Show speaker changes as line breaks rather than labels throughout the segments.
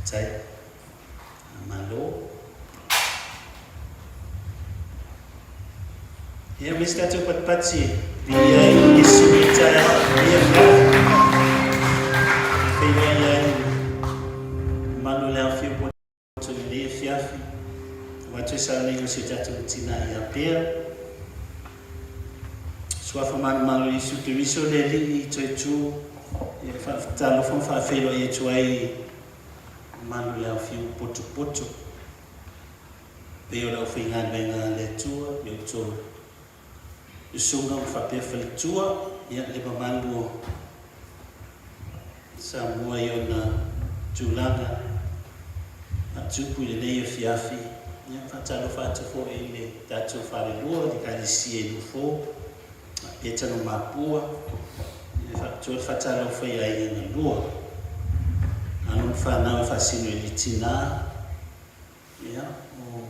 Faafetai. Malo. Ia, misy tatou patipati e viia ai Iesu i le taeao lenei afiafi. Feiloai ai le mamalu o le Afio Poto i lenei afiafi. Avatu ai sauniga o si o tatou tina ia Pea. Suafa malumalu o Iesu Keriso le Alii toe tu ia faatalofa ma faafeiloai atu ai i mamalu o le Afio Potopoto. Pei o le aufaigaluega a le Atua i outou usuga ma faapea faletua, ia le mamalu o Samoa i ona tulaga faatupu i lenei afiafi. Ia, faatalofa atu foi i le tatou falelua, le Ekalesia i Nufo, faapea Tanumapua, ia faapitoa le faatalofa i aiga galua, alo ma fanau e faasino i le tina, Ia, o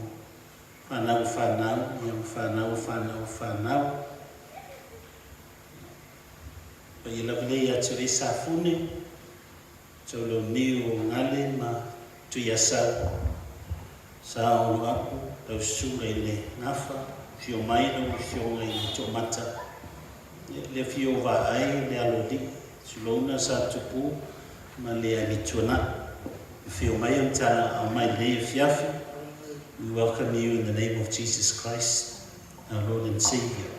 fanau o fanau, ia ma fanau o fanau o fanau. Paia lava lea ia te oe Safune, Taulauniu o Gale ma Tuiasau, Sa Oloapu, lau susuga i le Gafa, afio mai lau afioga i le Toomata, ia, le afio o Vaai, le Aloalii, Sulouna Sa Tupu ma le Alituanai. Afio mai o Tala aumai lenei afiafi. We welcome you in the name of Jesus Christ, our Lord and Savior.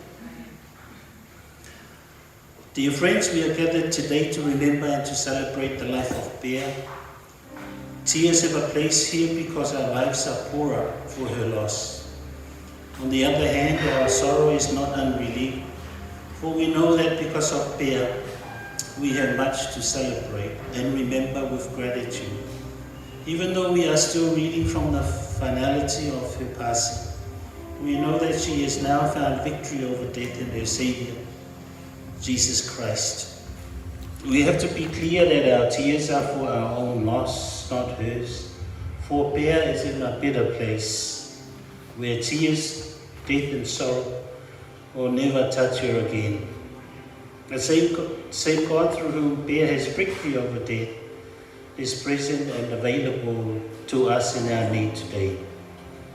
Dear friends, we are gathered today to remember and to celebrate the life of Bea. Tears have a place here because our lives are poorer for her loss. On the other hand, our sorrow is not unrelieved, for we know that because of Bea, we have much to celebrate and remember with gratitude. Even though we are still reading from the finality of her passing, we know that she has now found victory over death in her Savior, Jesus Christ. We have to be clear that our tears are for our own loss, not hers. For Bea is in a better place, where tears, death and sorrow will never touch her again. The same, same God through whom Bea has victory over death is present and available to us in our need today.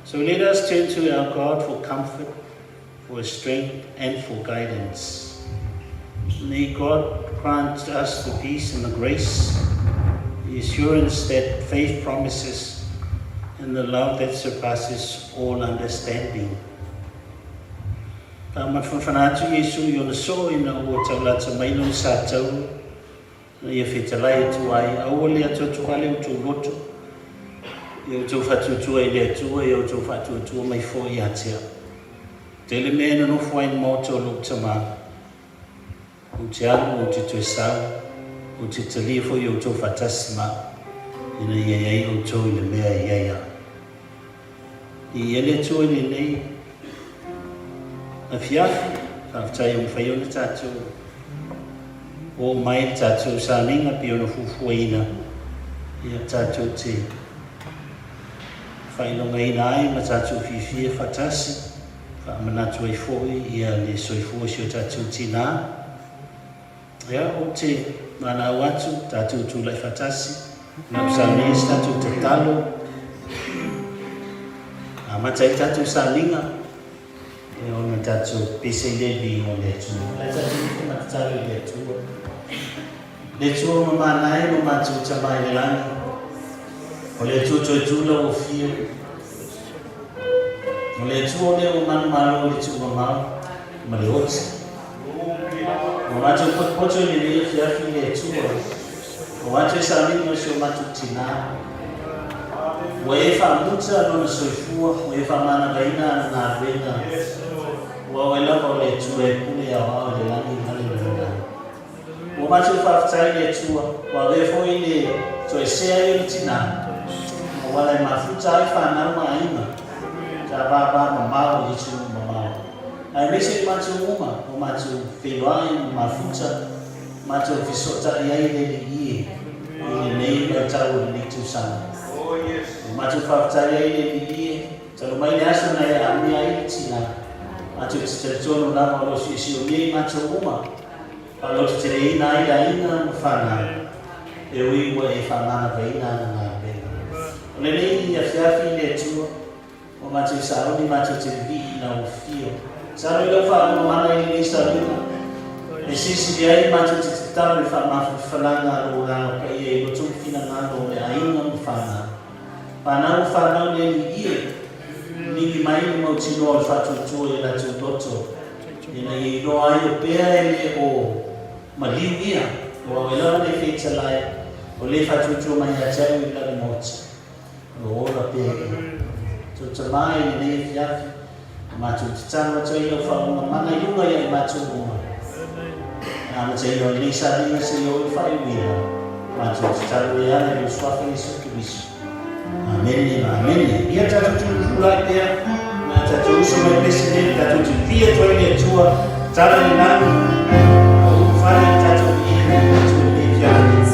So let us turn to our God for comfort, for strength, and for guidance. May God grant us the peace and the grace, the assurance that faith promises, and the love that surpasses all understanding. Faamafanafana atu Iesu i ona soo ina ua taulatsa mai lona sataua, na ia fetalai atu ai, Aua le atuatuale outou loto, ia outou faatuatua i le Atua, ia outou faatuatua mai foi ia te au. Tele mea e nonofo ai i le maota o lou tama, ou te alu, ou te toe sau, ou te talia foi outou faatasi ma au, ina ia i ai outou i le mea e i ai au. I ele atu ai lenei afiafi, faafetai ua mafai ona tatou oo mai le tatou sauniga pei ona fuafuaina ia tatou te faailogaina ai ma tatou fiafia faatasi, faamanatu ai foi ia le soifua o si o tatou tina. Ia, ou te valaau atu, tatou tulai faatasi, lau sauniga se tatou tatalo, amata ai tatou sauniga, ia ona tatou pese i le viiga o le Atua. O le a tatou nofo ma tatalo i le Atua. Le Atua mamana e lo matou Tama i le lagi, o le Atua toe tu lau afio, o le Atua o lea ua manumalo i le tuumamao ma le oti. Ua matou potopoto i lenei afiafi i le Atua, aua toe sauniga o si o matou tina. Ua e faamuta lona soifua, ua e faamanavaina ana galuega. Ua oe lava o le Atua e pule aoao i le lagi ma le lalolagi. Ua matou faafetai i le Atua, ua avea foi le toesea ai o le tina, ma ua ala e mafuta ai fanau ma aiga, sa vava mamao i atunuu mamao. Aemaise le matou uma, ua matou feiloai ma mafuta, matou fesootai ai le Alii e i lenei vaitau o lenei tausaga. Ua matou faafetai ai le Alii e, talu mai le aso na e aamia ai le tina, matou te talitonu lava o lo o siosionia i matou uma, Faalototeleiina ai le aiga ma fanau, e ui ua e faamanavaina ana galuega. O lenei afiafi le Atua, ua matou sauni matou te vivii i lau afio. Tatalo i lau faauuga mana i lenei sauniga, e silisili ai matou te tatalo i le faamafalafalaga a lou Agaga Paia i loto ma finagalo o le aiga ma fanau. Fanau ma fanau le Alii e, ligi mai le mautinoa o le faatuatua i a latou loto, ina ia iloa ai o pea e le o maliu ia, o au e lava le fetalai, o le faatuatua mai ia te au i lana maota, o lo o ola pea ia. Tou tama i lenei afiafi, ua matou tatalo atu ai i lau faauuga mana i luga ia i matou uma. Le amataina o lenei sailiga seia oo i le faaiuina, matou tatalo e ala i lou Suafa Iesu Keriso. Amene ma amene. Ia tatou tulutulai pea, na tatou uso mai Peresetene, tatou te vivia atu ai le Atua, tala i le lagi, ma ulufale le tatou viiga i le Atua i lenei afiafi.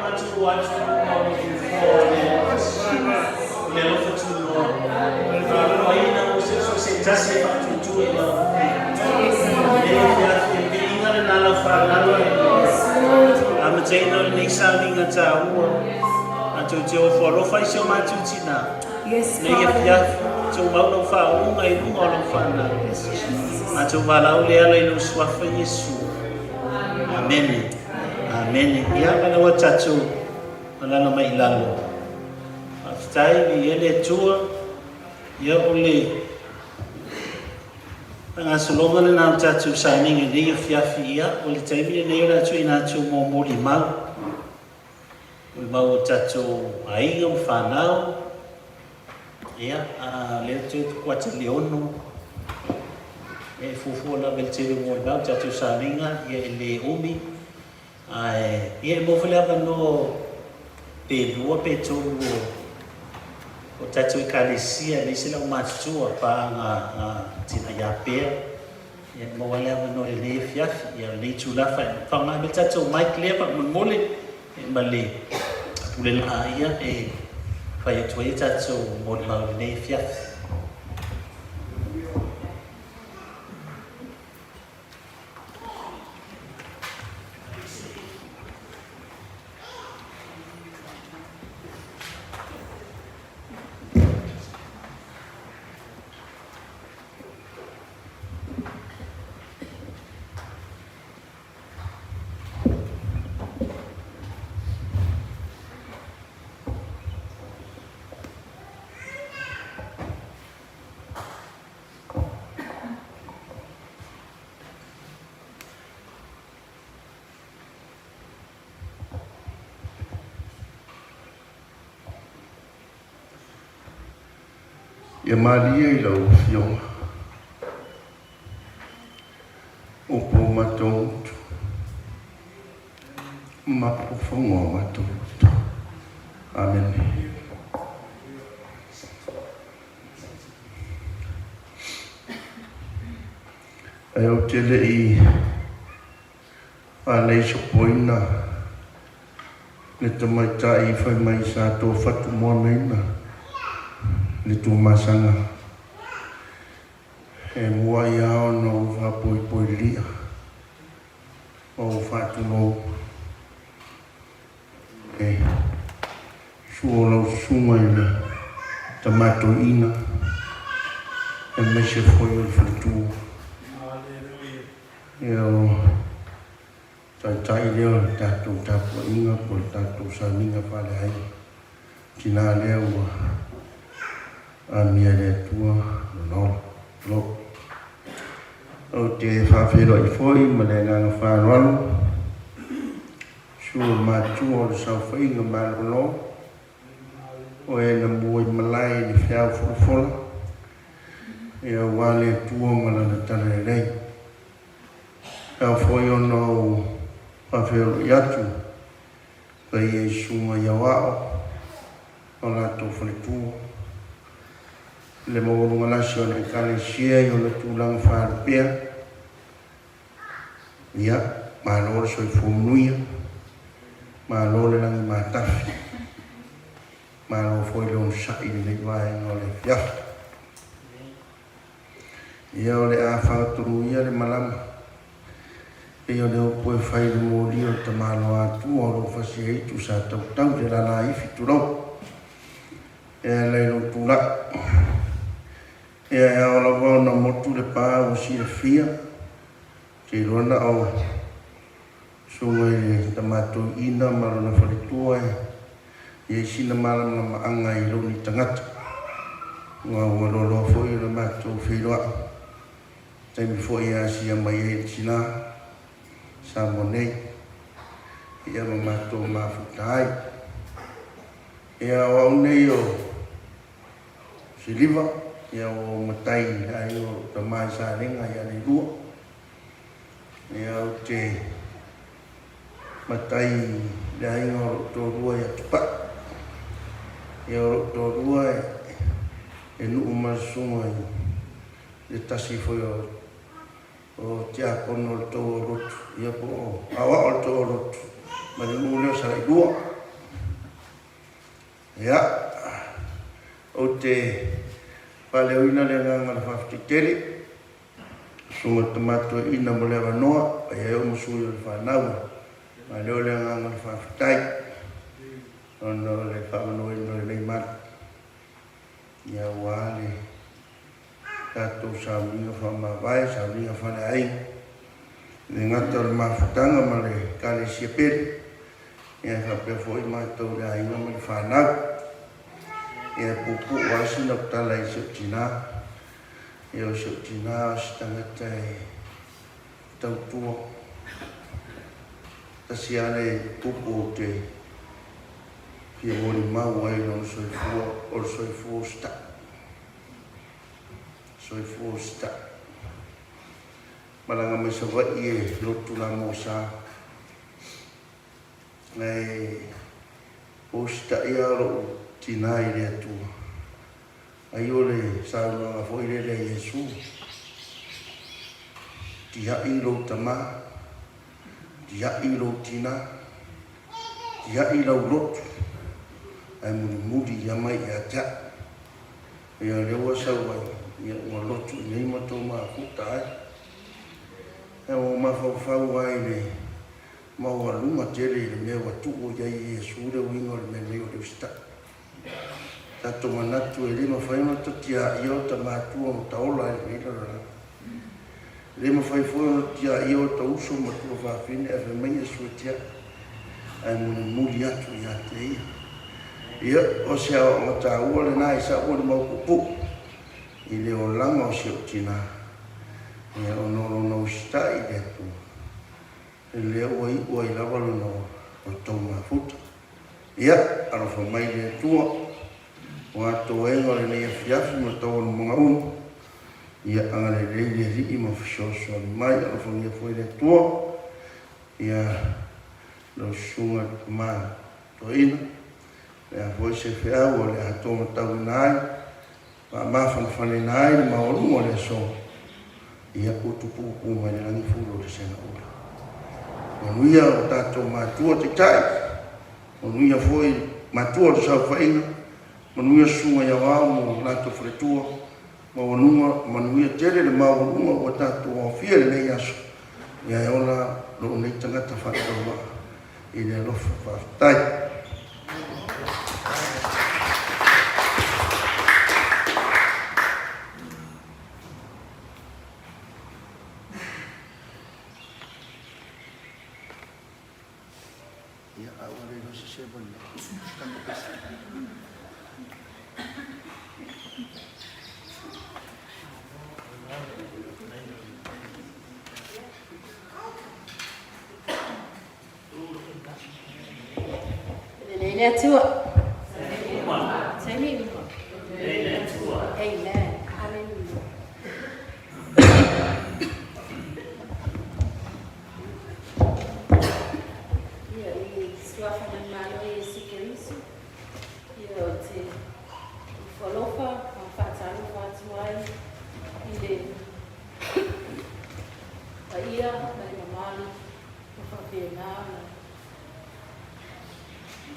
matou o atu i luga o le nofoa o le o le alofa tunoa. Faaloaina mo se so se tasi e faatuatua i lau Lenei afiafi, o le viiga lena lau fanau a le amataina o lenei sauniga taua. Matou te ofo alofa i si o matou tinā. Lenei afiafi, tumau lau faauuga i luga o lau fanau. Matou valaau le ala i lou suafa Iesu. Amene. Amene. Ia, valaau a tatou alala mai i lalo. Faafetai, viia le Atua. Ia, o le fagasologa lena o le tatou sauniga i lenei afiafi. Ia, o le taimi lenei o le a tuuina atu mo molimau. Molimau o tatou aiga ma fanau. Ia, a lea ou te kuata i le 6. Ia, e fuafua lava i le tele o molimau o tatou sauniga, ia e le umi. Ae, ia e maua foi le avanoa pe lua pe tolu o tatou Ekalesia aemaise le aumatutua, paaga a Tina ia Pea. Ia e maua ai le avanoa i lenei afiafi, ia o lenei itula faaaoga mai le tatou mic lea faamolemole ma le pule laa ia e fai atu ai a tatou molimau i lenei afiafi.
Ia malie i lau Afioga, upu o matou utu, ma fofoga o matou utu. Amene. Ae ou te le i faaneisopoina le tamaitai fai mai sa tofatu moanaina le tumasaga e muai lava ona ou faapoipoi lilia ma ou faatulou e suo lau susuga i le tama toeaina aemaise foi o le faletua. Ia o taitai lea o le tatou tapuaiga po o le tatou sauniga faaleaiga. Tina lea ua amia e le Atua lona ola. Lo. Ou te faafeiloai foi ma le agaga faaaloalo Suo matua o le saofaiga malolo, o e na mua i malae i le feau folafola, e aua le Atua ma Lana talalelei. E ao foi ona ou faafeolo'i atu paia i susuga i aoao ma latou faletua, le maualuga lasi o le Ekalesia i ona tulaga faalupea, Ia, malo le soifua manuia, malo le lagi matafi, malo foi le onosai i lenei vaega o le afiafi. Ia, o le a fagatolu ia le malama, pei o le upu e fai i le moli o le tamaloa Atua o lo o fasi ai itu sa tautau i le lalaifi, tulou, e ala i lou tulai. Ia, e ao lava ona motu le pa ua silafia, te iloa na o Susuga i le Tama Toeaina ma lona faletua e i ai sina malamalamaaga i lou nei tagata. Aua ua loaloa foi ona matou feiloai, taimi foi e asia mai ai le tina Samoa nei, ia ma matou mafuta ai. Ia, o au nei o Siliva, ia ua ou matai i le aiga o lou tama i Salega i Aleilua. Ia ou te matai i le aiga o lou toalua i Atupai. Ia o lou toalua e nuu ma le susuga i le tasi foi o o tiakono o le tou o lotu, ia po o aoao o le tou o lotu, ma le nuu lea o Salailua. Ia, ou te faaleoina le agaga o le faafetai tele, susuga i le Tama Toeaina mo le avanoa, paia e oo ma sui o le fanau e faaleo le agaga o le faafetai ona o le faavanoaina o lenei malu, ia aua le tatou sauniga faamavae, sauniga faaleaiga, e le gata o le mafutaga ma le Ekalesia pele, ia e faapea foi matou le aiga ma le fanau. Ia e puupuu lava sina tala i si ou tinā. Ia o si ou tinā o se tagata e tautua. Tasi lava le upu ou te fia molimau ai i lona soifua, o le soifua usitai. Soifua usitai. Malaga mai Savaii e lotu la Mosa. Ae usitai lava lou tinā i le Atua. Ai o le saunoaga foi lele a Iesu, Tia'i lou tamā, tia'i lou tinā, tia'i lau lotu, ae mulimuli ia mai ia te a'u. Ia o lea ua sau ai, ia ua lotu i nei ma tou mafuta ai. Ia ua mafaufau ai le maualuga tele i le mea ua tuu i ai e Iesu le uiga o le mea nei o le usitai. Tatou manatu e le mafai ona tiaia o ta matua ma ta ola ai lenei lalolagi. E le mafai foi ona tiaia o ta uso ma tuafafine ae fai mai Iesu e tiai, ae mulimuli atu ia te ia. Ia, o se aoaoga taua lena i sa'u molimau puupuu i le olaga o si ou tinā, ia ona o lona usitai i le Atua, lea ua iu ai lava lona ola o tou mafuta. Ia, alofa mai le Atua, o atoega o lenei afiafi ma taualumaga uma, ia agalelei le Alii ma fesoasoani mai, alofagia foi le Atua, ia lau susuga i le Tama Toeaina, le a foi se feau o le a tomatauina ai, faamafanafanaina ai le maualuga o le aso, ia utupuupuu mai le lagi fulu o le segaula. Manuia o tatou matua taitai, manuia foi matua o le saofaiga, manuia susuga i aoao mo latou faletua, maualuga, manuia tele le maualuga ua tatou aofia i lenei aso, ia e ola lou nei tagata faatauvaa i le alofa. Faafetai. Ia, a ua le iloa se se vale.
Lelei le Atua. Taimi uma. Amen. Hallelujah. Ia, i suafa na malo i Iesu Keriso, ia o te ufalofa ma whaatalofa atu ai i le paia ma le mamalu ua faapena ona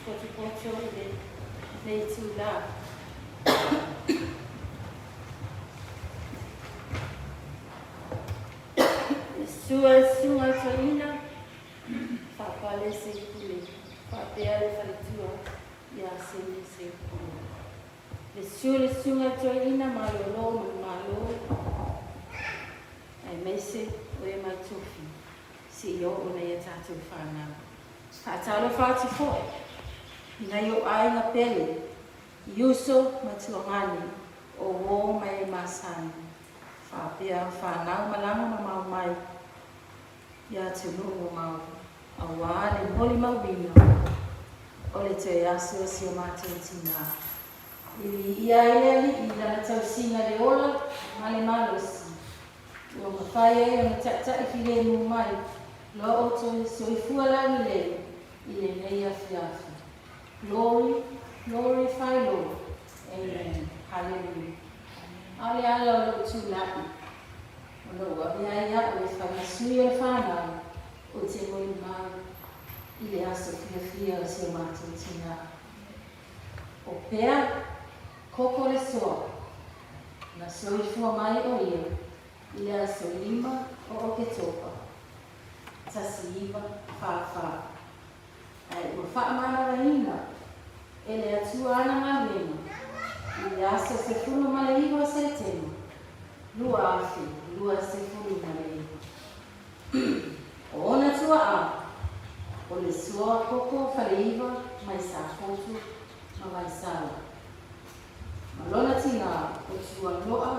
potopoto i lenei itulā. Sua e susuga i toeaina, faapale Seipule, faapea le faletua ia Sene Seipule. Le susu le susuga i toeaina malolo ma le Malo, aemaise o e mai tofi seia oo nai a tatou fanau. Faatalofa atu foi i nai ou aiga pele i uso ma tuagane o uo ma e masani, faapea fanau malaga mamao mai i atunuu mamao aua le molimauina o le toe aso o si o matou tinā. I viia ai le Alii i lana tausiga le ola ma le malosi, ua mafai ai ona taitai filemu mai loa outou soifua laulelei i lenei afiafi. Glory, glorify Lord. Amen. Hallelujah. A o le ala o lou tulai, ona ua avea ai a'u e fai ma sui o le fanau, ou te molimau i le aso fiafia o si o matou tinā. O Pea Koko Lesoa, na soifua mai ʻo ia i le aso 5 o ʻOketopa, 1944, ae ua faamānalaina e le Atua ana galuega i le aso 19 o Setema, 2029. O ona tuaʻa, o Lesoa Koko Faleiva mai Safotu ma Vaisala. Ma lona tinā, o Tuanoa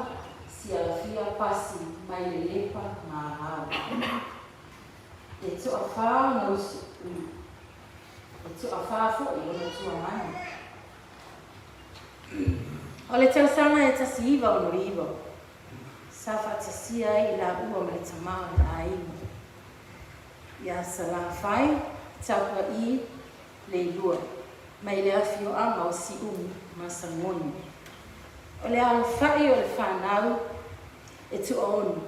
Sialafia Pasi mai Lelepa ma Ahau. E toawhā ona usu, e toawhā foʻi ona tuagana. O le tausaga e 1969, sa faatasia ai i laua ma le tamā o le aiga. Iā Salafai, Tapuaʻī, Leilua, mai le afioaga o Siumu ma Sagoni. O le alofai o le fanau e tuaono,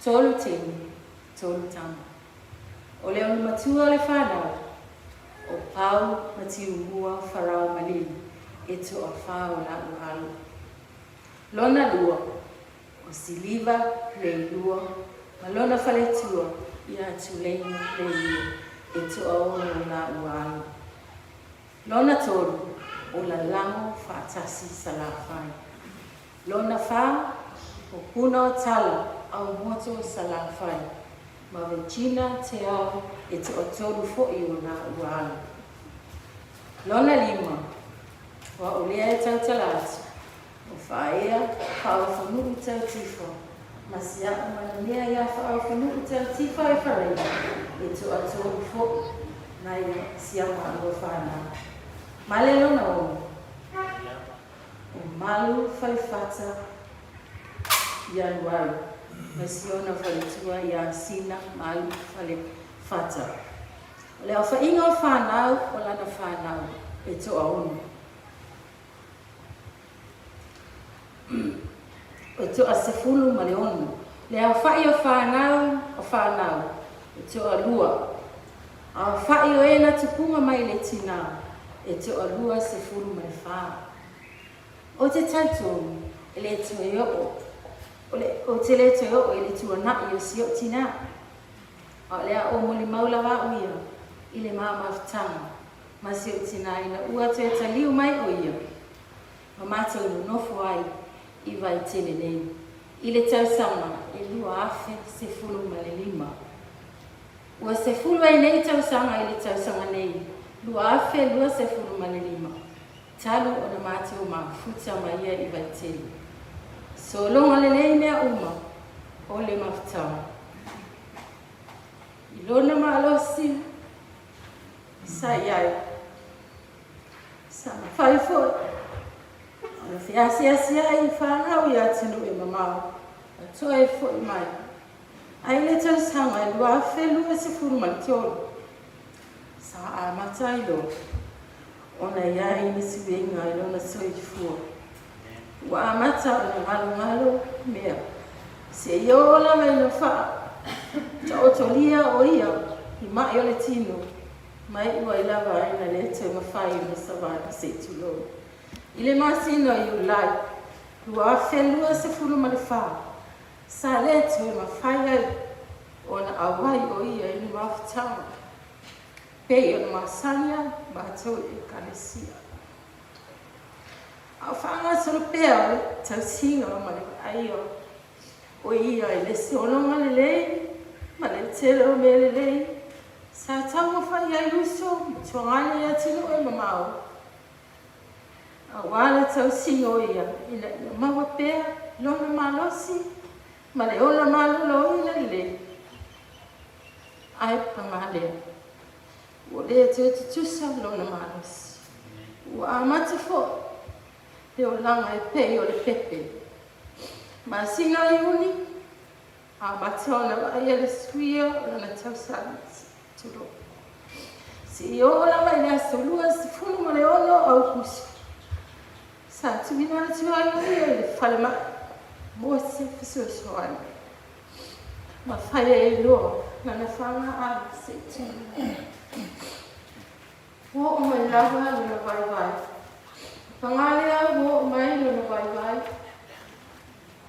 tolu teine, tolu tama. O le olomatua o le fanau, o Pau ma Tiumua Farao Malili e toawhā o laua alo. Lona lua, o Siliva Leilua ma lona faletua ia Tuleina Leilua e toaono o laua alo. Lona tolu, o Lalago Faatasi Salafai. Lona whā, o Puna o Tala Aumoto Salafai ma Regina Te Ao e toatolu foʻi o laua alo. Lona lima, ua o lea e tautala atu, o Faaea Faaofonuu Tautifa ma Siaʻu Manamea iā Faaofonuu Tautifa e Faraima e toatolu foʻi nai si a māua whānau. Ma le lona ono, o Malu Falefata Ianuari ma si ona faletua iā Sina Malu Falefata. O le aofaiga o fanau o lana fanau e toaono. E 16. Le aofai o fanau o fanau e toalua. Aofai o e na tupuga mai le tinā e 24. Ou te talitonu e le toe oo, ou te le toe oo i le tuanaʻi o si oʻu tinā. A o le a o molimau lava aʻu ia i le ma mafutaga ma si oʻu tinā ina ua toe taliu mai ʻo ia ma mātou nonofo ai i Vaitele nei i le tausaga e 2015. Ua sefulu ai nei tausaga i le tausaga nei 2025 talu ona mātou mafuta ma ia i Vaitele. Sologa lelei mea uma o le mafutaga. I lona malosi sa i ai, sa mafai foi ona feasiasi ai i fanau i atunuu e mamao a toe foi mai. Ae i le tausaga e 2023, sa amata ai loa ona i ai le suiga i lona soifua. Ua amata ona galogalo mea seia oo lava ina faataotolia o ia i maʻi o le tino, ma iu ai lava ina le toe mafai ona savali se i tulou. I le masina o Iulai 2024, sa le toe mafai ai ona auai o ia i le mafutaga pei ona masani ai matou i le Ekalesia. A o faagasolo pea o le tausiga ma le vaaia o ia i le sologa lelei ma le tele o mea lelei sa taumafai ai uso ma tuagana i atunuu e mamao, aua le tausiga o ia ina ia maua pea lona malosi ma le ola maloloina lelei. Ae paga lea, ua le toe tutusa lona malosi. Ua amata foi le olaga e pei o le pepe. Masina o Iuni, amata ona vaaia le suia o lana tausaga, tulou. Seia oo lava i le aso 26 o Aukuso, sa tuuina atu ai o ia i le falemai mo se fesoasoani. Ma fai ai loa lana fagaai se i tulou. Ua oo mai lava lona vaivai. Paga lea ua oo mai lona vaivai,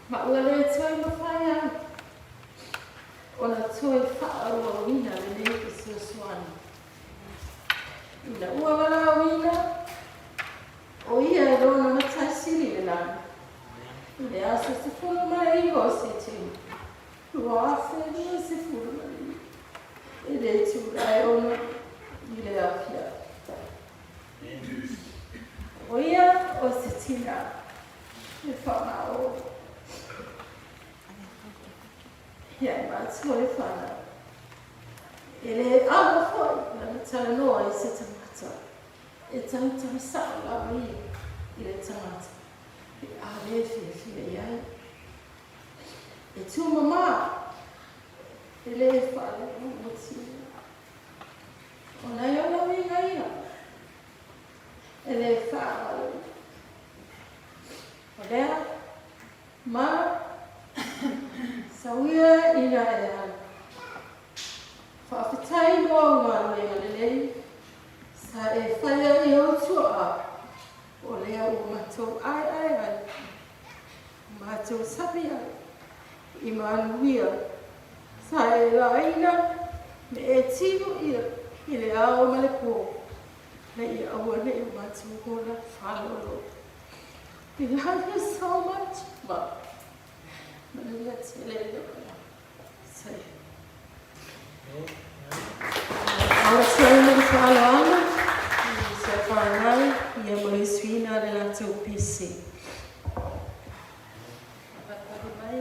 ma ua le toe mafai ai ona toe faaauauina lenei fesoasoani. Ina ua valaauina o ia e lona Matai Sili i le Lagi i le aso 19 o Setema 2025 i le itula e 6 i le afiafi. O ia o se tina e faamao ia e matua le fanau. E le amo foi lana talanoa i se tagata e tautau sao lava ia i le tagata pe a le fiafia i ai. E tumama, e le faaleaogatia. O nai ona uiga ia, e le faagaloina. O lea, ma sau ia ina e alu. Faafetai mo au galuega lelei sa e faia i ou tuaa, o lea ua matou aeae ai, ua matou sapi ai i manuia sa e laina me e tino ia i le ao ma le po, na ia aua ne i o matou ola faalolo. We love you so much, ma. Manuia tele i lou Say. Lau Afioga ma le faaaloalo, i se whānau, ia mo le suiina le latou pese. Whakapari mai.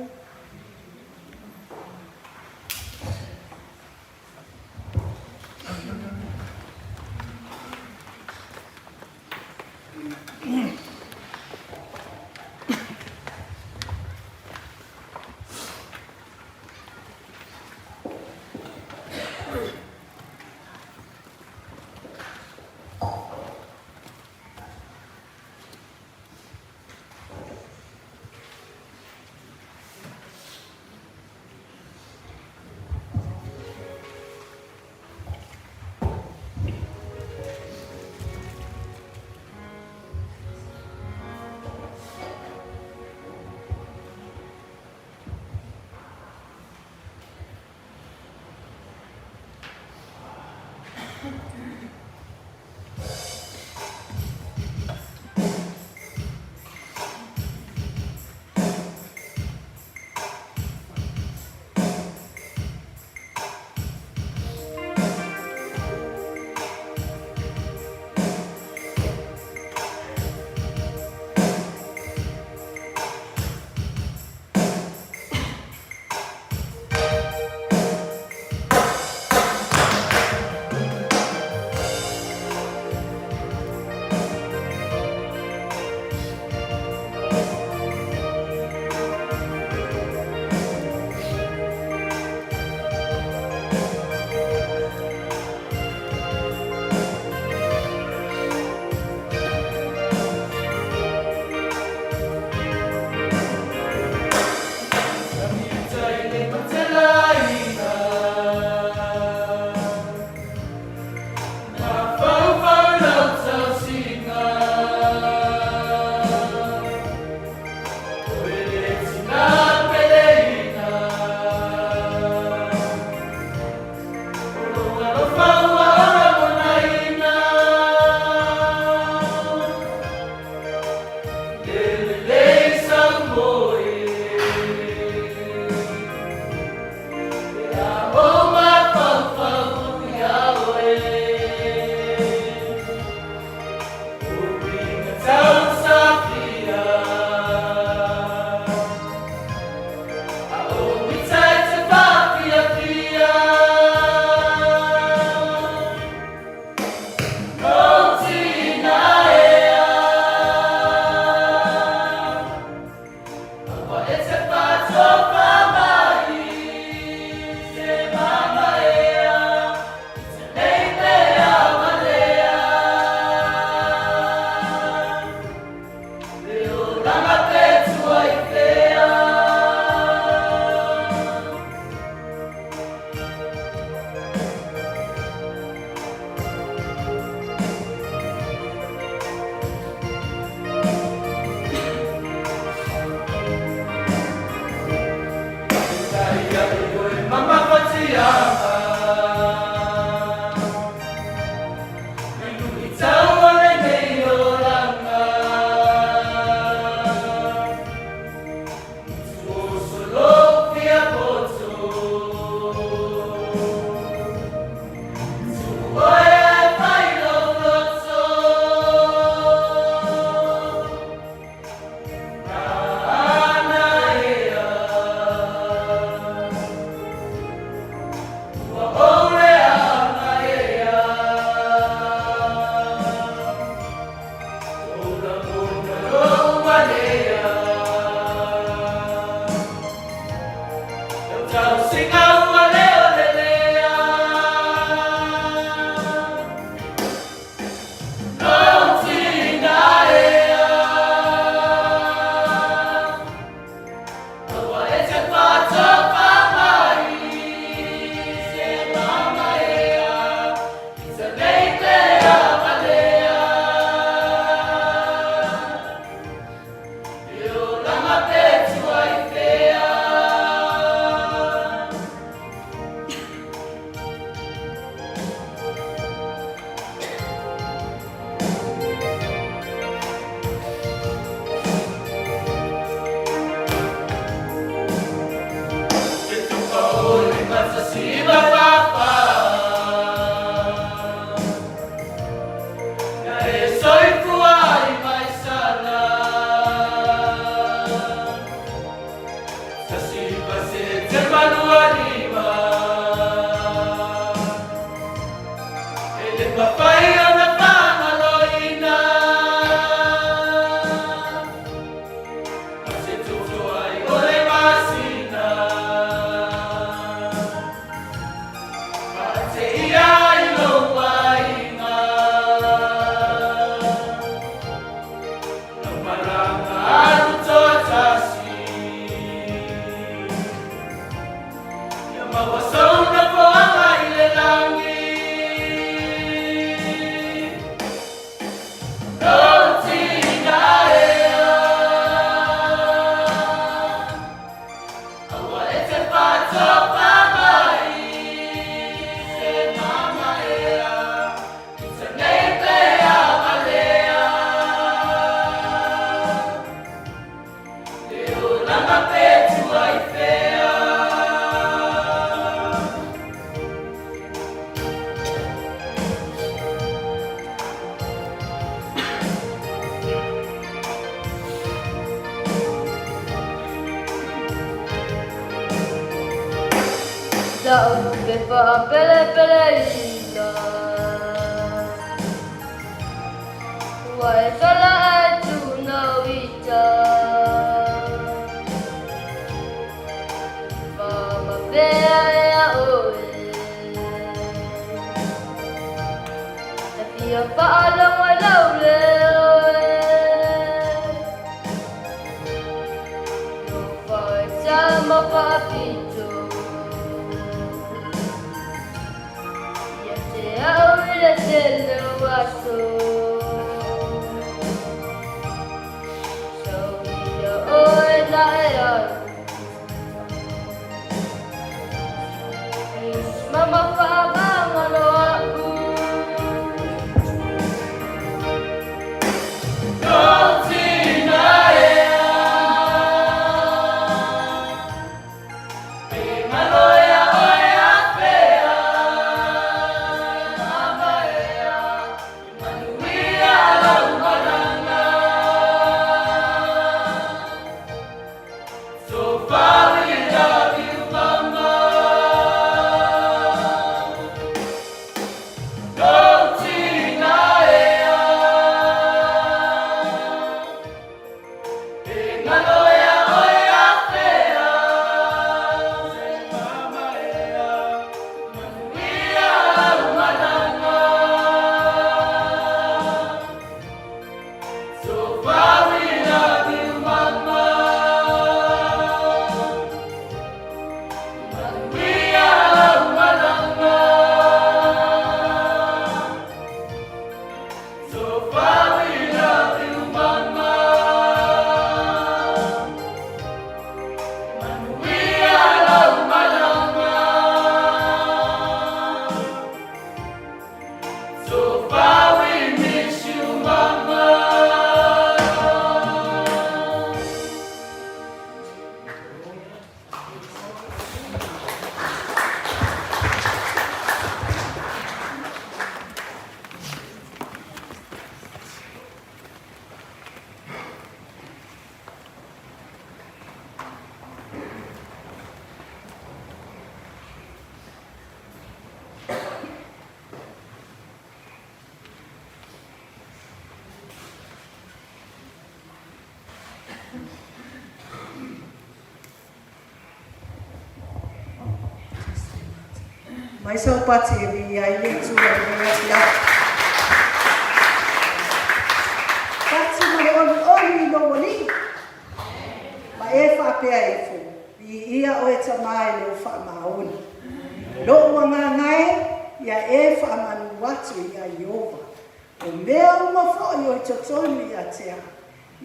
Ia e soifua ai mai sala. Tasi 9 Setema 25. E le mafai ona faagaloina. Se tutuai o le masina. Faateia i lou aiga. Lau malaga alu toatasi. Ia maua sou nofoaga i le lagi. Lou tina ea. Aua e te faatofa mai. Se mama ea. I tenei pea valea. Le olaga pe tua i fea.
La'u pepa pelepeleina Ua e sala ae tunauita Mama pea ea oe E fia faalogo i lou leo e Nofo ai sama faapito Ia te au i le tele o aso Sauia oe na e alu Mama faamagalo a'u.
Lou tina ea. Pe galo ia oe afea. Mama ea. Manuia lau malaga. So far we love you, mama. Lou tina ea. Pe galo ia oe afea. Se mama ea. Manuia lau malaga. So far we love you, mama. Manuia lau malaga. So far we love you, mama. Manuia lau malaga. So far we miss you, mama.
Mai sau pati e viia ai le Atua i lenei afiafi. Pati ma le oluolu i lou Alii. Ma e faapea ifo, Viia oe Tamā i lou faamaoni. Loʻu agaga e, ia e faamanu atu iā Ieova. O mea uma foʻi o i totonu ia te au,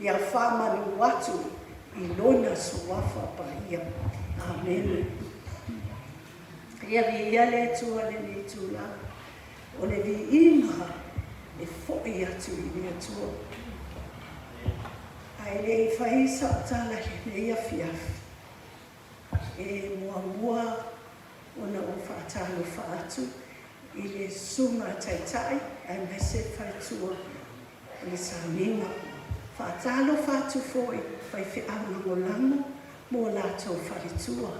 ia faamanu atu i lona suafa paia. Amene. Ia viia le Atua i lenei itulā. O le viiga e foʻi atu i le Atua. Ae le i fai sa'u tala i lenei afiafi, e muamua ona ou faatalofa atu i le Susuga Taitai aemaise faletua. O le sauniga. Faatalofa atu foi i faifeau lagolago mo latou faletua.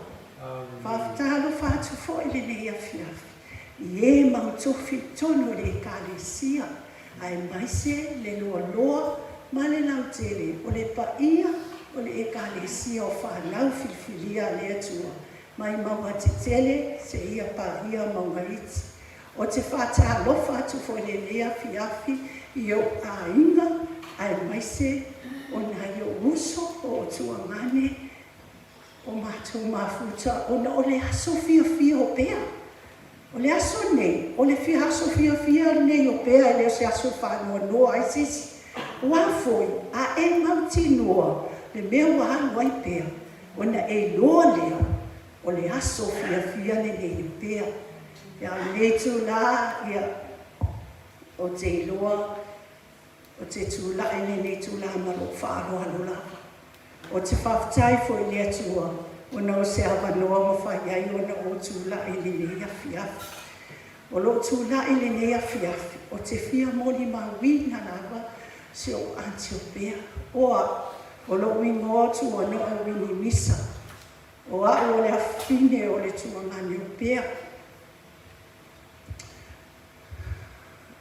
Faatalofa atu foi i lenei afiafi i e mau tofi i totonu o le Ekalesia, aemaise le loaloa ma le lautele o le paia o le Ekalesia o fanau filifilia a le Atua mai mauga tetele seia paia mauga iti. Ou te faatalofa atu foi i lenei afiafi i ou aiga aemaise o nai ou uso o ou tuagane o matou mafuta ona o le aso fiafia o Pea. O le aso lenei, o le aso fiafia lenei o Pea e le o se aso e faanoanoa ai se isi. Aua foi a e mautinoa le mea ua alu ai Pea, ona e iloa lea o le aso fiafia lenei o Pea. Ia, o lenei itula, ia, ou te iloa ou te tulai i lenei itula ma lou faaaloalo lava. Ou te faafetai foi i le Atua ona o se avanoa mafai ai ona ou tulai i lenei afiafi. O lou tulai i lenei afiafi, ou te fia molimauina lava si ou aunty o Pea. O au, o lou igoa o Tuanoe Winnie Misa. O au o le afafine o le tuagane o Pea.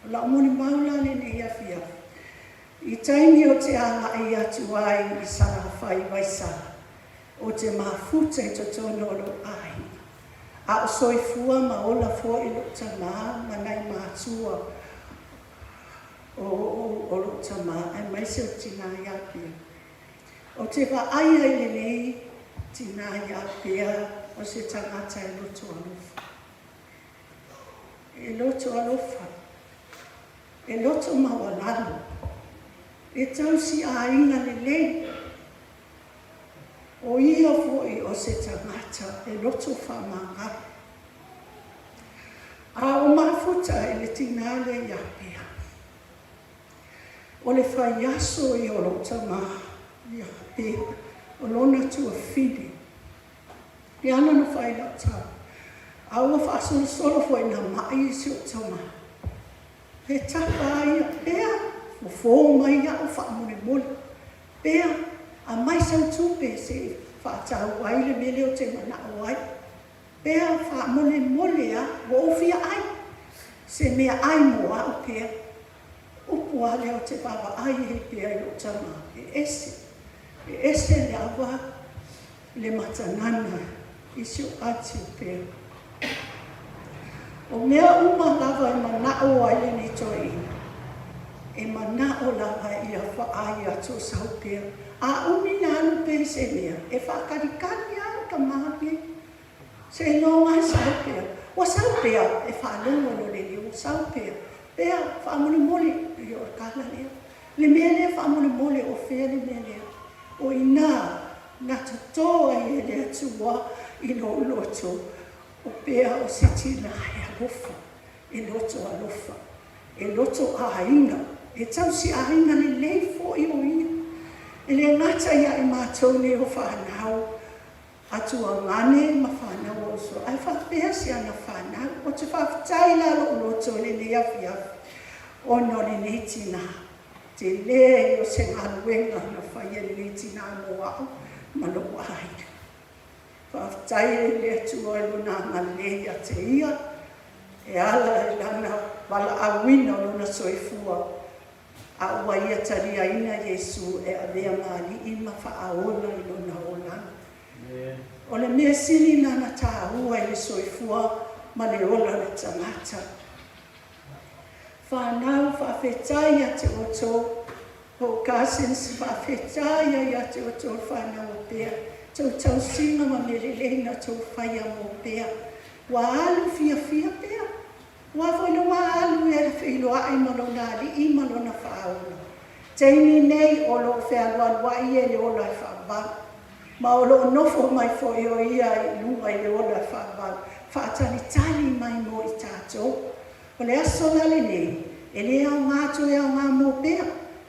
O lau molimau la lenei afiafi, i taimi ou te agai atu ai i Salafai i Vaisala, ou te mafuta i totonu o lou aiga, a o soifua ma ola foi lou tamā ma nai matua o ou o lou tamā aemaise o tinā ia Pea. Ou te vaaia i lenei tinā ia Pea o se tagata e loto alofa. E loto alofa, e loto maualalo, e tausi aiga lelei. O ia foi o se tagata e loto faamagalo. A o mafuta i le tinā lea ia Pea. O le faiaso ia o lou tamā ia Pea, o lona tuafine. E ana na fai lau tala, a ua faasolosolo foi na ma'i i si ou tama. He tapa a ia, Pea, fofo mai iaʻu faamolemole. Pea, aumai sau tupe se i faatau ai le mea lea ou te manao ai. Pea, faamolemole a, ua ou fia ʻai. Se mea ʻai mo aʻu, Pea. Upu a lea ou te vaavaai ai pea i lou tama, e ese, e ese le ava le matanana i si ou ati o Pea. O mea uma lava e manaʻo ai lenei toeaina, e manaʻo lava ia faai atu o sau pea. A umi na alu pea i se mea, e faakalikali lava le tama lenei. Seiloga e sau pea. Ua sau pea e faalogo i lo le leo, ua sau pea. Pea, faamolemole, ia o le tala lea. Le mea lea faamolemole, o fea le mea lea? O i inā na totō ai e le Atua i lou loto, o pea o se tinā e alofa, e loto alofa, e loto aiga, e tausi aiga lelei foi o ia. E le gata ia i matou nei o fanau, A tuagane ma fanau a uso ae faapea si ana fanau. Ou te faafetai la lou loto i lenei afiafi ona o lenei tina. Tele o se galuega na faia e lenei tina mo au ma lou aiga. Faafetai i le Atua i lona agalelei ia te ia e ala i lana valaauina o lona soifua A ua ia taliaina Iesu e avea ma Alii ma Faaola i lona olaga. O le mea sili lana taua i le soifua ma le ola o le tagata. Whanau, faafetai ia te outou. Ou cousins, faafetai ia ia te outou le whanau o Pea. Tou tausiga ma mea lelei na tou faia mo Pea. Ua alu fiafia Pea. Ua foi le wā alu e feiloaʻi ma lona Alii ma lona Faaola. Taimi nei o loo fealualuaʻi ia i le ola e faavavau. Ma o loo nofo mai foi o ia i luga i le ola e faavavau, faatalitali mai mo i tatou. O le aso la lenei, e le aoga toe aoga mo pea,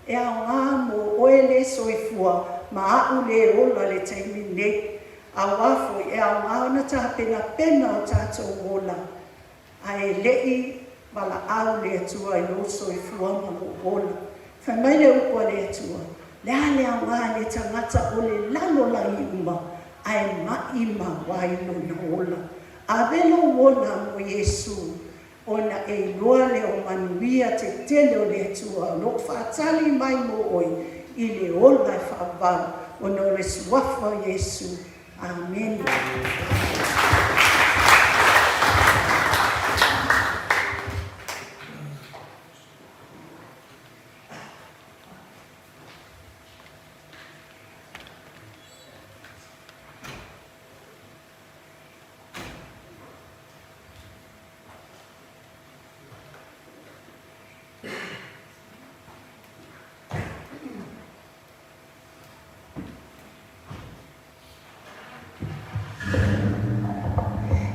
e aoga mo oe le soifua ma aʻu le ola le taimi nei. Auā foi e aoga ona tapenapena o tatou ola A e leʻi valaau le Atua i lou soifua ma lou ola. Fai mai le upu a le Atua, Le a le aoga i le tagata o le lalolagi uma ae maʻimau ai lona ola? Ave lou ola mo Iesu, ona e iloa lea o manuia tetele o le Atua o lo o faatali mai mo oe i le ola e faavavau ona o le Suafa o Iesu. Amene.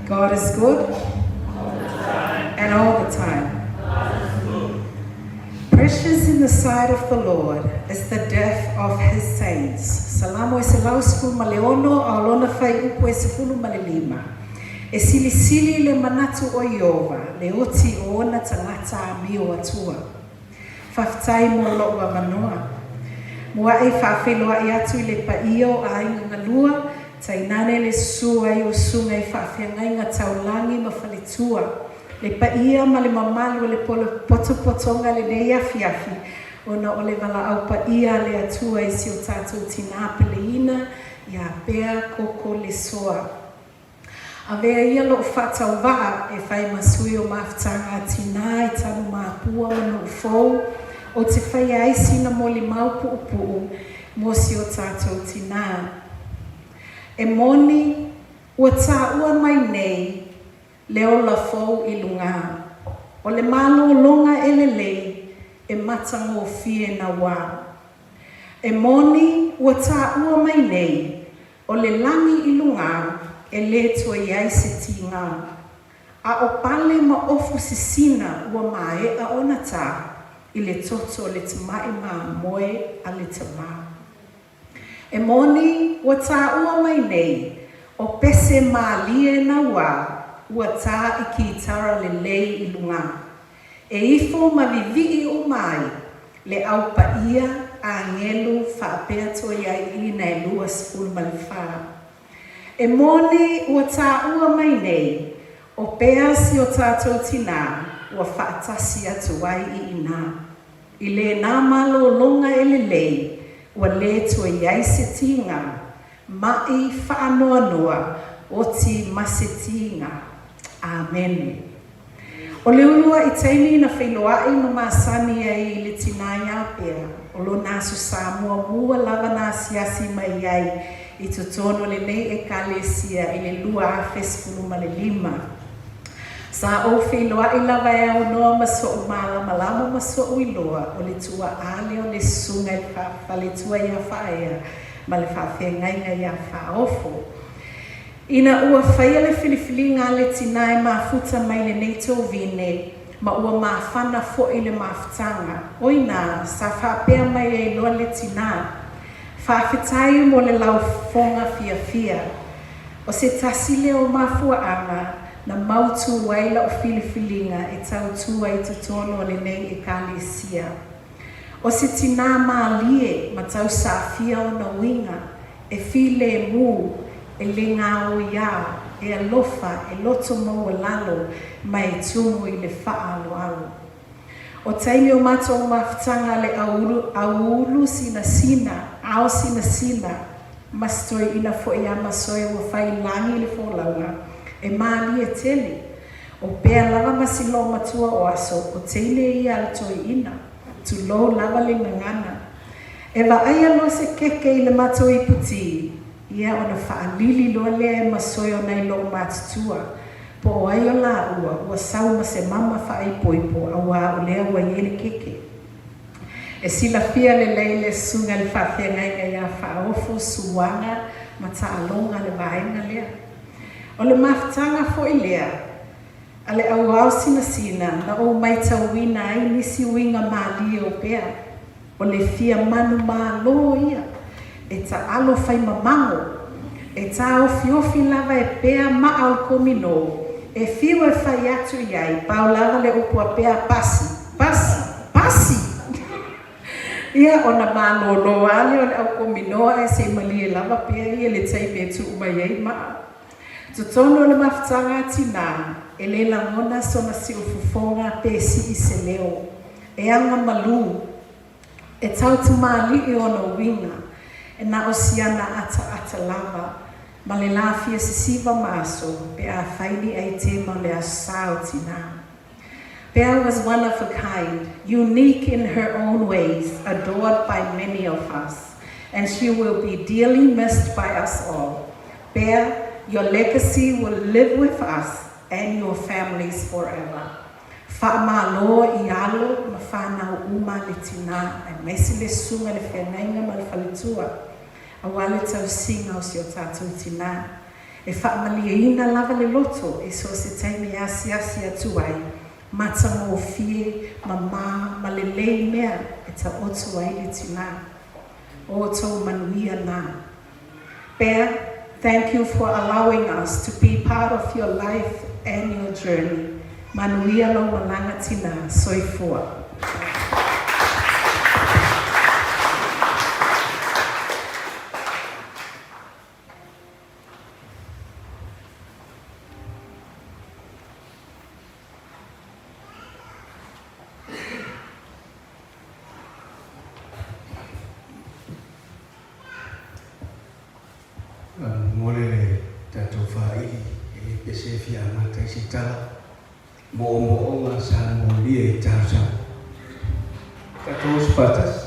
God is good. All the time. And all the time. Precious in the sight of the Lord is the death of his saints. Salamo e 116 a o lona fuaiupu e 15. E silisili i le manatu o Ieova le oti o ona tagata amio atua. Faafetai mo loʻu avanoa. Muaʻi faafeiloaʻi atu i le paia o aiga galua, tainane le susu ai o susuga i faafeagaiga taulagi ma faletua, le paia ma le mamalu o le potopotoga lenei afiafi ona o le valaau paia a le Atua i si o tatou tinā peleina iā Bea Koko Lesoa. Avea ia loʻu faatauvaa e fai ma sui o mafutaga a tinā i Tanumapua ma Nuʻufou, ou te faia ai sina molimau puʻupuʻu mo si o tatou tinā. E moni, ua taua mai nei le ola fou i lugā. O le malōloga e lelei e matagofie nauā. E moni, ua taua mai nei O le lagi i lugā e lē toe i ai se tīgā, a ʻo pale ma ofu sisina ua maea ona tā i le toto o le tamaʻi māmoe a le Tamā. E moni, ua tāua mai nei ʻo pese mālie nauā ua tā i kītara lelei i lugā. E ifo ma viviʻi uma ai le au paia agelu faapea toe ai ina e 24. E moni ua tāua mai nei ʻo pea si o tātou tinā ua faatasi atu ai i inā. I lēnā malōloga e lelei ua lē toe i ai se tīgā, maʻi faanoanoa oti ma se tīgā. Āmene. ʻO le uluaʻi taimi na feiloaʻi ma masani ai i le tinā iā Pea, o lona aso sa muamua lava na asiasi mai ai i totonu o lenei ʻEkalesia i le 2015. Sa ou feiloaʻi lava e aunoa ma soʻu mālamalama ma soʻu iloa o le tuaʻā lea o le susuga i le faletua iā Faaea ma le faafeagaiga iā Faaofo. Ina ua faia le filifiliga a le tinā e mafuta mai lenei tovine, ma ua mafana foʻi le mafutaga, o inā sa faapea mai ai loa le tinā, Faafetai mo le laufofoga fiafia. O se tasi lea o mafuaaga na mautū ai laʻu filifiliga e tautū ai i totonu o lenei Ekalesia. O se tinā mālie ma tausaafia ona uiga, e filemu, e lē gaoiā, e alofa, e loto maualalo, ma e tumu i le faaaloalo. O taimi o matou mafutaga le auulu sinasina, ao sinasina, ma se toeaina foʻi a masoe ua fai lagi le folauga, e mālie tele. O pea lava ma si loomatua o aso, o teine ia a le toeaina, tulou lava le gagana. E vaaia loa se keke i le matou ipu tī, ia ona faalili loa lea e masoe o nai loomatutua, Po o ai o lāua ua sau ma se mama faaipoipo auā o lea ua i ai le keke. E silafia lelei le susuga i le faafeagaiga iā Faaofo, Suaga ma Taaloga le vaega lea. O le mafutaga foʻi lea a le auao sinasina na ou maitauina ai nisi uiga mālie o Pea. O le fia manumalo ia, e taʻalo fai mamago, e tāofiofi lava e Pea maʻa o le kominō, e fiu e fai atu i ai, pau lava le upu a Pea, Pasi! Pasi! Pasi! Ia, ona malōlō lava lea o le aukominoa ae se i malie lava pea ia le taimi e tuu mai ai maa. Totonu o le mafutaga a tinā, e le lagona sona siufofoga pe sii se leo. E aga malū. E tautumalii ona uiga, e na o siana ataata lava, ma le lafia sisiva ma aso pe a fai ni aitema o le Aso Sa o Tinā. Bea was one of a kind, unique in her own ways, adored by many of us, and she will be dearly missed by us all. Bea, your legacy will live with us and your families forever. Faamalo i alo ma fanau uma a le tinā, aemaise le susuga i le feagaiga ma le faletua, aua le tausiga o si o tatou tinā. E faamalieina lava le loto i so o se taimi e asiasi atu ai, matagofie, mamā ma lelei mea e taoto ai le tinā. O outou manuia na. Bea, thank you for allowing us to be part of your life and your journey. Manuia lou malaga tinā. Soifua.
Momoli le tatou faili e le pese e fia amata ai se tala moomooga sa molia i talosaga. Tatou oso faatasi.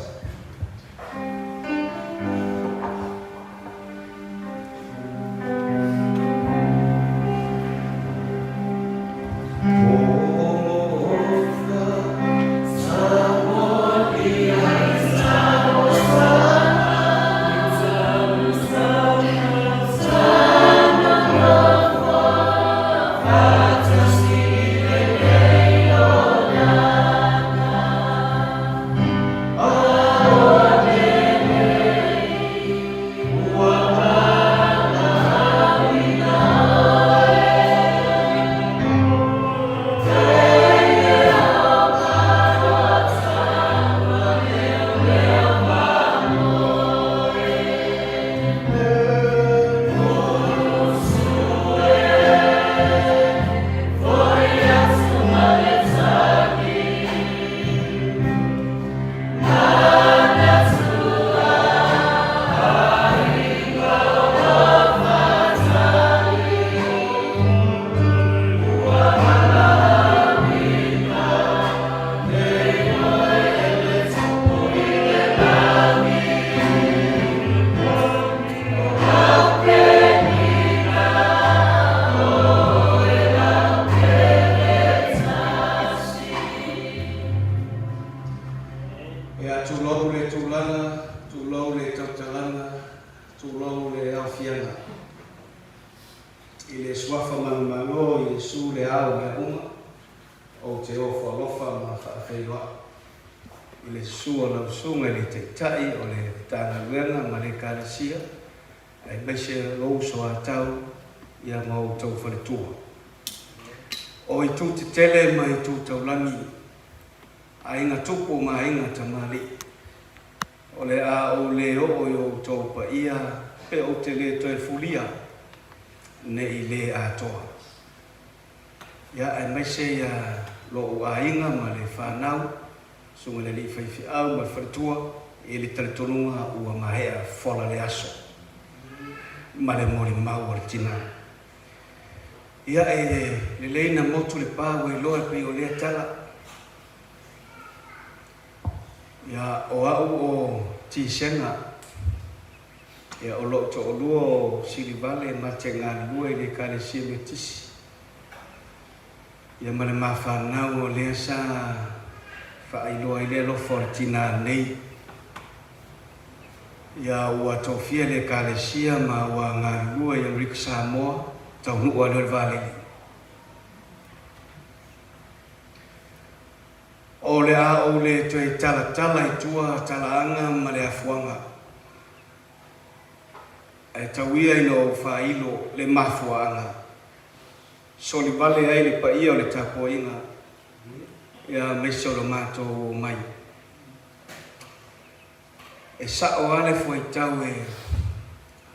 Ia tulou le tulaga, tulou le tautalaga, tulou le aofiaga. I le suafa manumalo o Iesu le ao o mea uma, ou te ofo alofa ma faafeiloai. I le susu o lau susuga i le Taitai o le Matagaluega ma le Ekalesia, aemaise lou uso a tau ia ma outou faletua. O itu tetele ma itu taulagi, aiga tupu ma aiga tamalii, o le a ou le oo i outou paia pe ou te le toe fulia ne i le atoa. Ia, aemaise ia lou aiga ma le fanau, Susuga i le Alii Faifeau ma le faletua, e i ai le talitonuga ua maea fola le aso ma le molimau a le tina. Ia, e lelei na motu le pa ua iloa e pei o lea tala. Ia, o au o Tisena, ia, o lou toalua o Silivale ma te galulue i le Ekalesia Metisi. Ia ma le mafanau o lea sa faailoa ai le alofa o le tina nei. Ia ua tofia le Ekalesia ma ua galulue i Amerika Samoa, taunuu lava lea o le vaalele. O le a ou le toe talatala i tua talaaga ma le afuaga, ae tau ia ina ou faailo le mafuaaga soli vale ai le paia o le tapuaiga, ia aemaise o lo matou omai. E sa'o lava le fuaitau e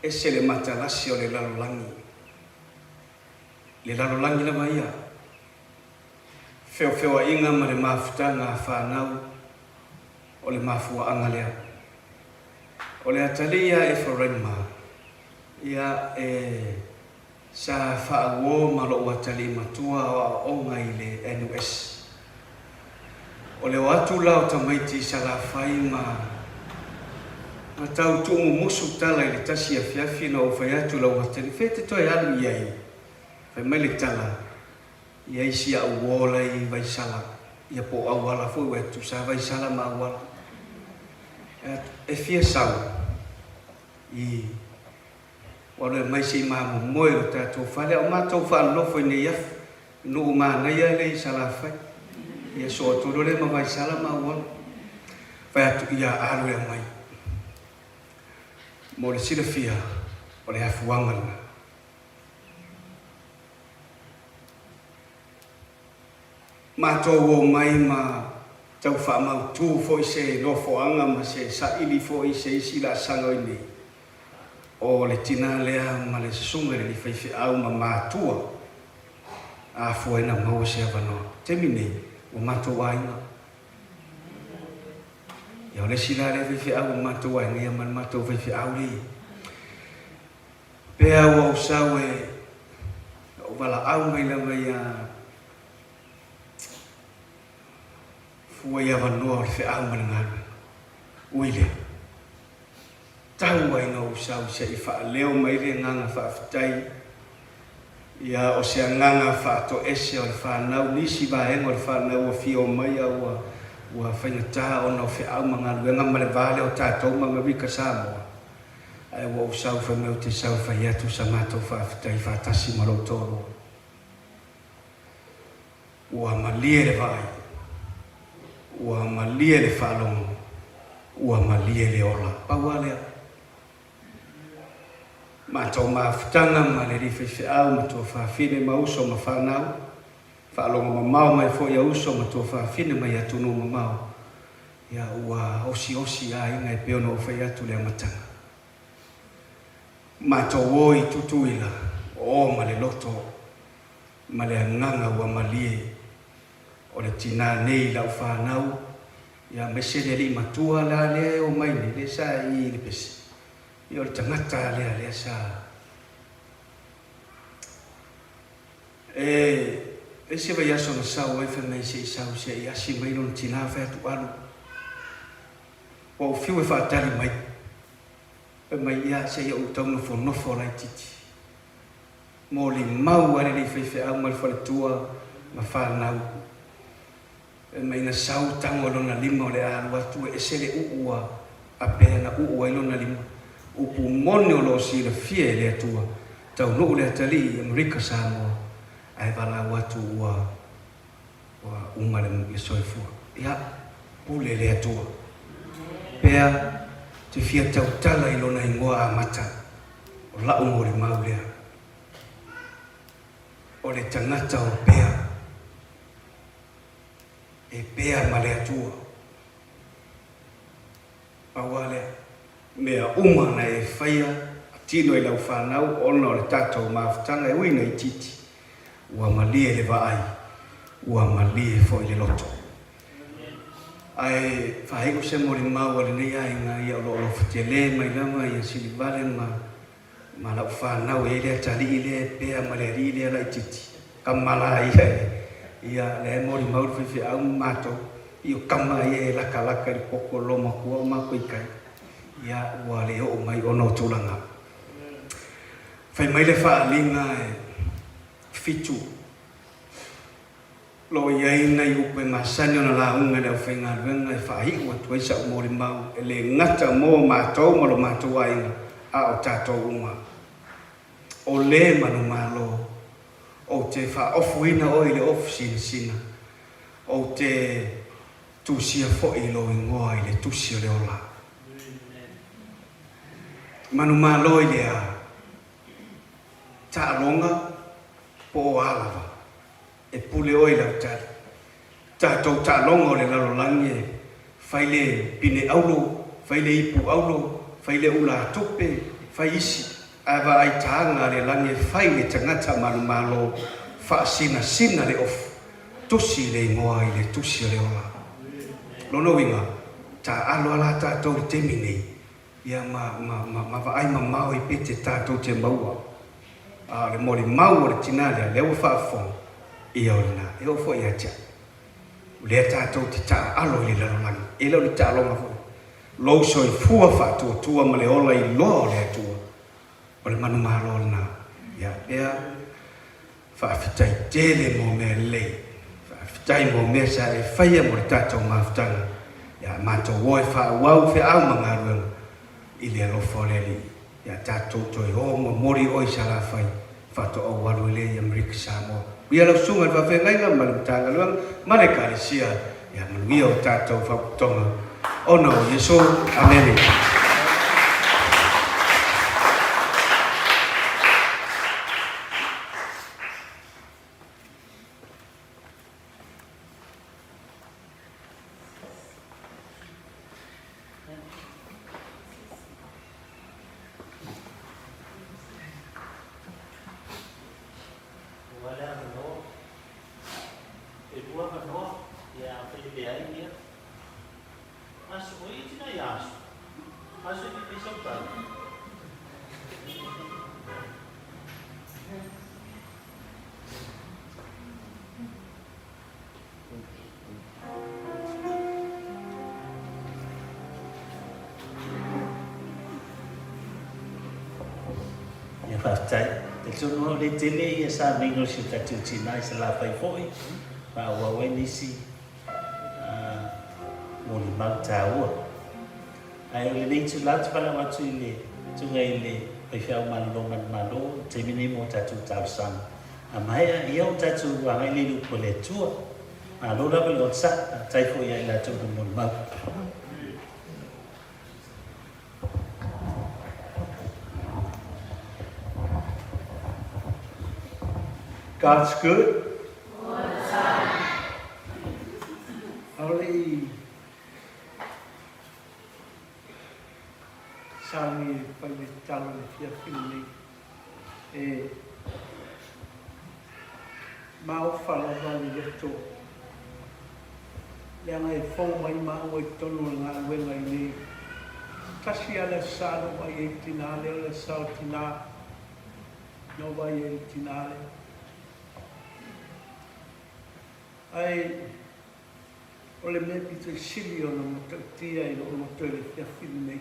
ese le matalasi o le lalolagi, le lalolagi lava ia, feofeoa'iga ma le mafutaga a fanau o le mafuaaga lea. O le atalii ia Eferaima, ia e Sa faauo ma lou atalii matua o aoaoga i le NUS. O le o atu la o tamaiti i Salafai ma ma tau tuumumusu tala i le tasi afiafi na ou fai atu i lau atalii, Fea e te toe alu i ai? Fai mai le tala, I ai si au uo la i Vaisala, ia po o Auala foi ua e tutusa Vaisala ma Auala. E fia sau i Ua alu e mai se i mamomoe lo tatou fale, a o matou faalolofo i nei afu, nuu manaia lea i Salafai. Ia soo atu loa lea ma Vaisala ma Auala. Fai atu, ia alu e aumai. Mo le silafia, o le afuaga lena. Matou omai ma tau faamautu foi se nofoaga ma se saili foi i se isi laasaga o i nei. O le tina lea ma le susuga i le alii faifeau ma matua a afua ai na maua se avanoa. Taimi nei, ua matou aiga. Ia o le isi la lea faifeau ua matou aiga ia ma le matou faifeau lea. Pea ua ou sau e ou valaau mai lava ia fua i avanoa o le feau ma le galuega. Ui lea. Tau ai na ou sau se i faaleo mai le agaga faafetai, ia o se agaga faatoese o le fanau, nisi vaega o le fanau ua fia omai a ua ua faigata ona o feau ma galuega ma le va lea o tatou ma Amerika Samoa, ae ua ou sau fai mai ou te sau e fai atu sa matou faafetai faatasi ma lou toalua. Ua malie le vaai, ua malie le faalogo, ua malie le ola. Pau lava lea. Matou mafutaga ma le alii faifeau ma tuafafine ma uso ma fanau, faalogo mamao mai foi a uso ma tuafafine mai atunuu mamao, ia ua osiosi aiga e pei ona ou fai atu i le amataga. Matou o i Tutuila, o ma le loto ma le agaga ua malie o le tinā nei i lau fanau, ia aemaise le alii matua la lea e omai nei, lea sa i i le pese, ia o le tagata lea lea sa e le isi vaiaso na sau ai fai mai se i sau se i asi mai lona tinā fai atu alu ua ou fiu e faatali mai fai mai ia se i ou tau nofonofo laititi Molimau a le alii faifeau ma le faletua ma fanau. Fai mai na sau tago i lona lima o le a alu atu e ese le uu a apea na uu ai lona lima. Upu moni o lo o silafia e le Atua, taunuu le atalii i Amerika Samoa ae valaau atu ua ua uma le soifua. Ia, pule le Atua. Pea te fia tautala i lona igoa amata. O la'u molimau lea, o le tagata o pea, e pea ma le Atua. Pau lava lea, mea uma na e faia a tino i lau fanau ona o le tatou mafutaga e ui ina itiiti, ua malie le vaai, ua malie foi le loto. Ae faaiu se molimau a lenei aiga, ia o lo o alofa tele mai lava ia Silivale ma ma lau fanau e i ai le atalii lea e pea ma le alii lea laititi, kama la ia e, ia lea e molimau le faifeau ma matou, i o kama ia e lakalaka i le koko o le loomatua o matou i kai, ia ua le oo mai ona o tulaga. Fai mai le faaaliga e fitu. O lo o i ai nai upu e masani ona lauga e le aufaigaluega e faaiu atu ai sa'u molimau e le gata mo matou ma lo matou aiga, a o tatou uma. O le manumalo, ou te faaofuina oe i le ofu sinasina, ou te tusia foi i lou igoa i le tusi o le ola. Manumalo i le a? Taaloga po o a lava? E pule oe i lau tali. Tatou taaloga o le lalolagi e fai le pine auro. fai le ipu auro, fai le ulatupe, fai isi, ae vaai taga a le lagi e fai le tagata manumalo, faasinasina le ofu, tusi le igoa i le tusi o le ola. Lona uiga, taaalo a la tatou i le taimi nei, ia ma, ma, ma, ma vaai mamao i pete tatou te maua. A o le molimau o le tina lea, lea ua faafofoga, ia o lena, e oo foi ia te au. O lea tatou te taaalo i le lalolagi, e le o ni taaloga foi. Lou soifua faatuatua ma le ola iloa o le Atua, o le manumalo lena. Ia, pea, faafetai tele mo mea lelei. Faafetai mo mea sa e faia mo le tatou mafutaga. Ia, matou o e faaauau feau ma galuega i le alofa o le Alii. Ia tatou toe o momoli oe i Salafai, faatoa ou alu ai lea i Amerika Samoa. Manuia lau susuga i le faafeagaiga ma le Matagaluega ma le Ekalesia. Ia manuia o tatou faapotopotoga ona o Iesu. Amene.
Ua le avanoa. E lua avanoa, ia afai e leai ia. Aso, oi e tina ia aso. Aso e pipii sau tala. Ia faafetai. Talitonu au le tele ia sauniga o si o tatou tina i Salafai foi, faaauau ai nisi molimau taua. Ae o lenei itula ou te valaau atu i le susuga i le faifeau malolo manumalo i le taimi lenei mo tatou talosaga. A maea, ia ua tatou agai lea i le upu a le Atua. Malo lava le onosai, faafetai foi ia i latou na molimau.
God's good. All the time. Aole i sauni e fai le tatalo i le afiafi lenei. E maofa lava le loto, leaga e fou mai maua i totonu o le galuega i nei. Tasi lava le aso sa na ou vaai ai i le tina lea, o le aso sa o le tina na ou vaai ai i le tina lea. Ae o le mea pito i sili ona matautia i lou loto i le afiafi lenei,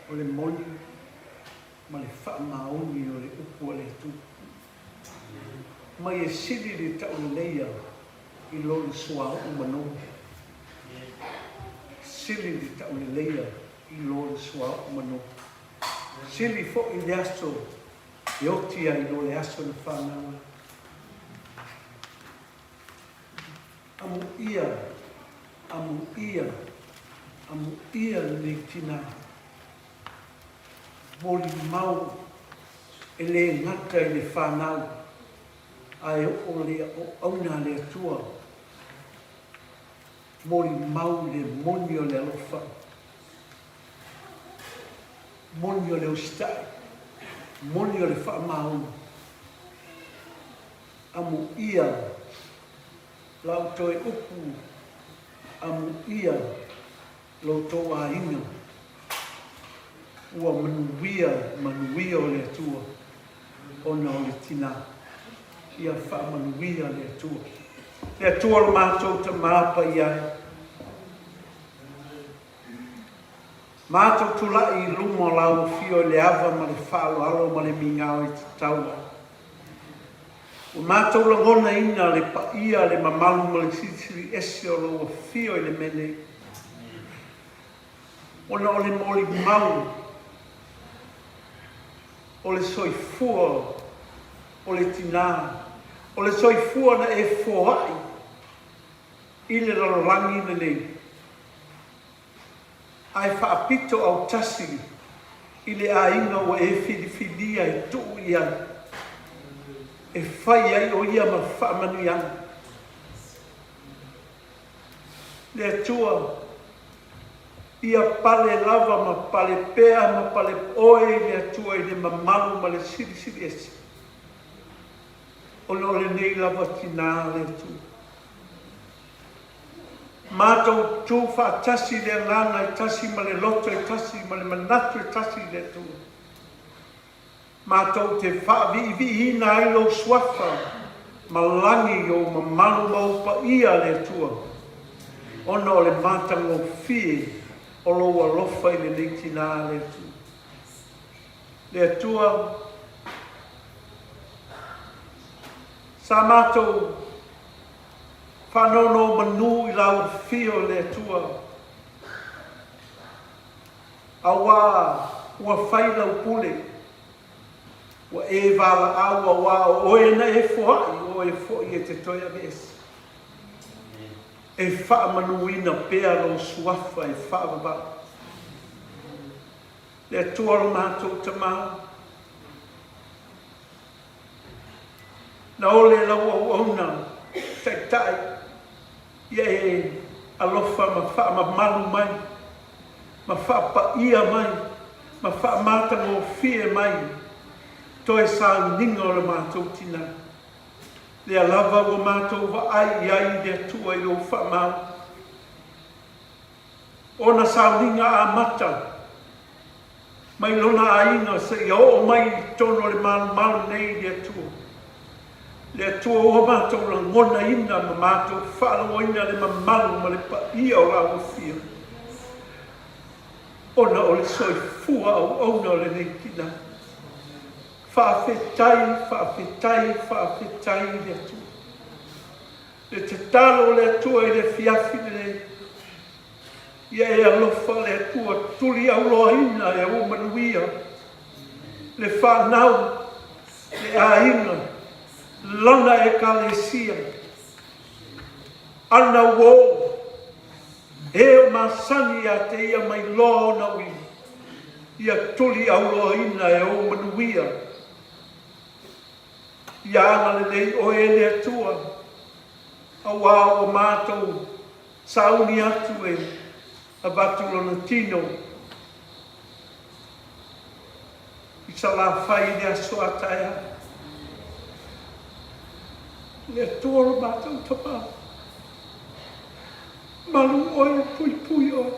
o le moni ma le faamaoni o le upu a le Atua. Mai e sili le tauleleia i lo le suauu manogi. Sili le tauleleia i lo le suauu manogi. Sili foi le aso e oti ai lo le aso na fanau ai. Amuia, amuia, amuia lenei tina. Molimau e le gata i le fanau, ae oo le auauna a le Atua. Molimau le moni o le alofa, moni o le usitai, moni o le faamaoni. Amuia la outou e upu, amuia lo outou aiga, ua manuia, manuia o le Atua ona o le tina. Ia faamanuia le Atua. Le Atua lo matou Tama paia e. Matou tulai i luma o lau afio i le ava ma le faaaloalo ma le migao e tatau ai. Ua matou lagonaina le paia, le mamalu ma le silisili ese o lou afio i le mea nei, ona o le molimau o le soifua o le tina, o le soifua na e foai i le lalolagi lenei. Ae faapito autasi i le aiga ua e filifilia e tuu i ai, e fai ai o ia ma faamanuiaga. Le Atua, Ia pale lava ma pale pea ma pale oe i le Atua i le mamalu ma le silisili ese, ona o lenei lava tinā a le Atua. Matou tu faatasi i le agaga e tasi ma le loto e tasi ma le manatu e tasi i le Atua. Matou te faaviiviiina ai lou suafa ma lagi i ou mamalu ma ou paia, le Atua, ona o le matagofie o lou alofa i lenei tinā, le Atua. Le Atua, sa matou faanonomanu i lau afio, le Atua, Auā ua fai lau pule, ua e valaau auā o oe na e foai, o oe foi e te toe aveese. E faamanuina pea lou suafa e faavavau. Le Atua o lo matou Tamā, na ole lau auauna taitai Ia e alofa ma faamamalu mai, ma faapaia mai, ma faamatagofie mai toe sauniga o le matou tina. Lea lava ua matou vaai i ai i le Atua i lou faamau. Ona sauniga amata mai lona aiga seia oo mai i totonu o le malumalu nei i le Atua. Le Atua ua matou lagonaina ma matou faalogoina le mamalu ma le paia o lau Afio, ona o le soifua auauna o lenei tina. Faafetai, faafetai, faafetai i le Atua. Le tatalo o le Atua i le afiafi lenei, Ia e alofa le Atua tuliauloaina e ua manuia le fanau, le aiga, lana Ekalesia, ana uō, e o masani ia te ia mai loa ona uiga, ia tuliauloaina e ou manuia. Ia agalelei oe e le Atua, auā ua matou Sauni atu e avatu lona tino i Salafai i le aso a taeao. Le Atua o lo matou Tama, malu oe, puipui oe,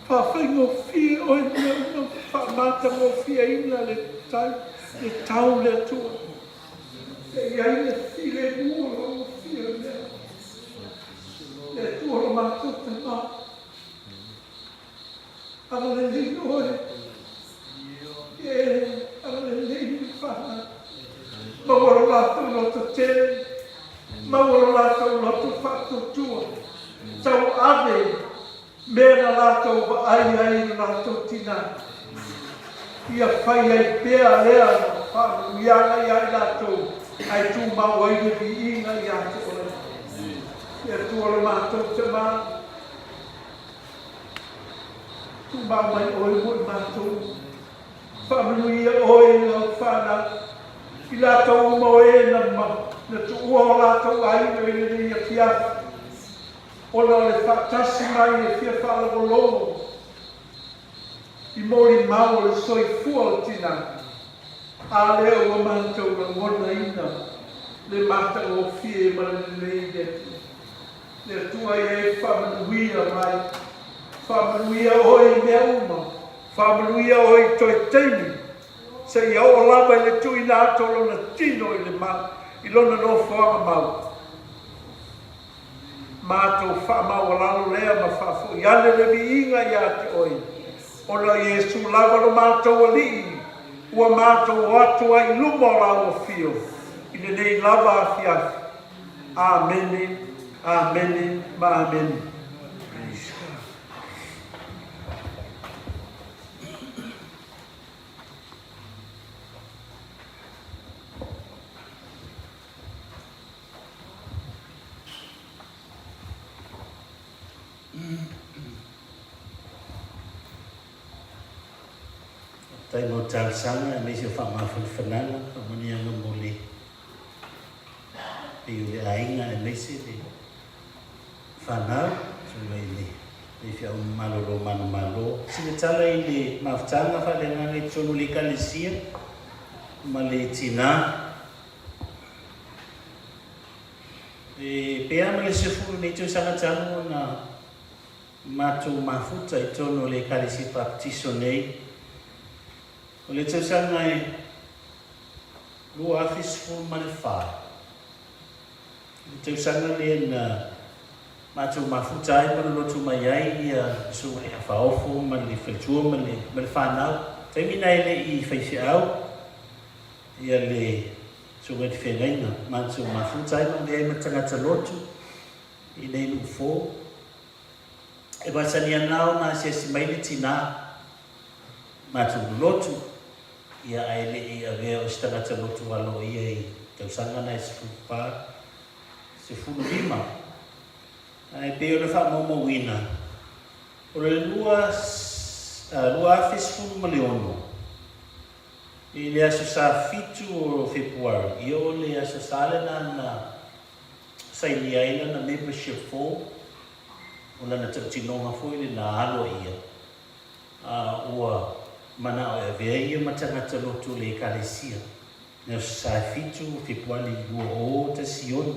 faafaigofie oe i mea uma, faamatagofieina le tai, le tau le Atua. E i ai le filemu o lau afio i mea uma. Le Atua lo matou Tama, agalelei oe, e agalelei le fanau. Maua lo latou loto tele, maua lo latou loto faatuatua, tauave mea na latou vaai ai i lo latou tina, ia fai ai pea lea faamanuiaga ia i latou, ae tumau ai le viiga ia te oe. Le Atua lo matou Tama, tumau mai oe mo i matou. Faamanuia oe i lau fanau, i latou uma o e na, na tuua o latou aiga i lenei afiafi. Ona o le faatasi mai e fia faalogologo i molimau o le soifua o le tina, a lea ua matou lagonaina le matagofie ma le lelei i le Atua. Le Atua ia e faamanuia mai, faamanuia oe i mea uma, faamanuia oe i toe taimi, seia oo lava i le tuuina atu o lona tino i le i lona nofoaga mau. Matou faamaualalo lea ma faafoi ane le viiga ia te oe, ona o Iesu lava lo matou Alii, ua matou o atu ai i luma o lau afio i lenei lava afiafi. Amene, amene ma amene. Praise God.
Faafetai mo talosaga aemaise o faamafanafanaga, faamanuiaga mo le pei o le aiga aemaise le fanau tulai le Faifeau malolo manumalo. Sina tala i le mafutaga faaleagaga i totonu o le Ekalesia ma le tinā. E pei lava ma le sefulu nei tausaga talu ona matou mafuta i totonu o le Ekalesia Papatiso nei. O le tausaga e 2014, Le tausaga lea na matou mafuta ai ma loloto mai ai ia le Susuga ia Faofo ma le faletua ma le ma le fanau. Taimi na e le i faifeau ia le Susuga i le Feagaiga, matou mafuta ai ma avea ai ma tagata lotu i nei nuu fou. E masani ana ona asiasi mai le tina matou lolotu ia ae le i avea o se tagata lotu aloaia i tausaga na e 14, 15. Ae pei ona faamaumauina, o le 2016, i le aso sa 7 o Fepuari, ia o le aso sa lena na sainia ai lana membership form, o lana tautinoga foi lena aloaia. A ua manao e avea ia ma tagata lotu o le Ekalesia. I aso sa e 7 o Fepuali 2016.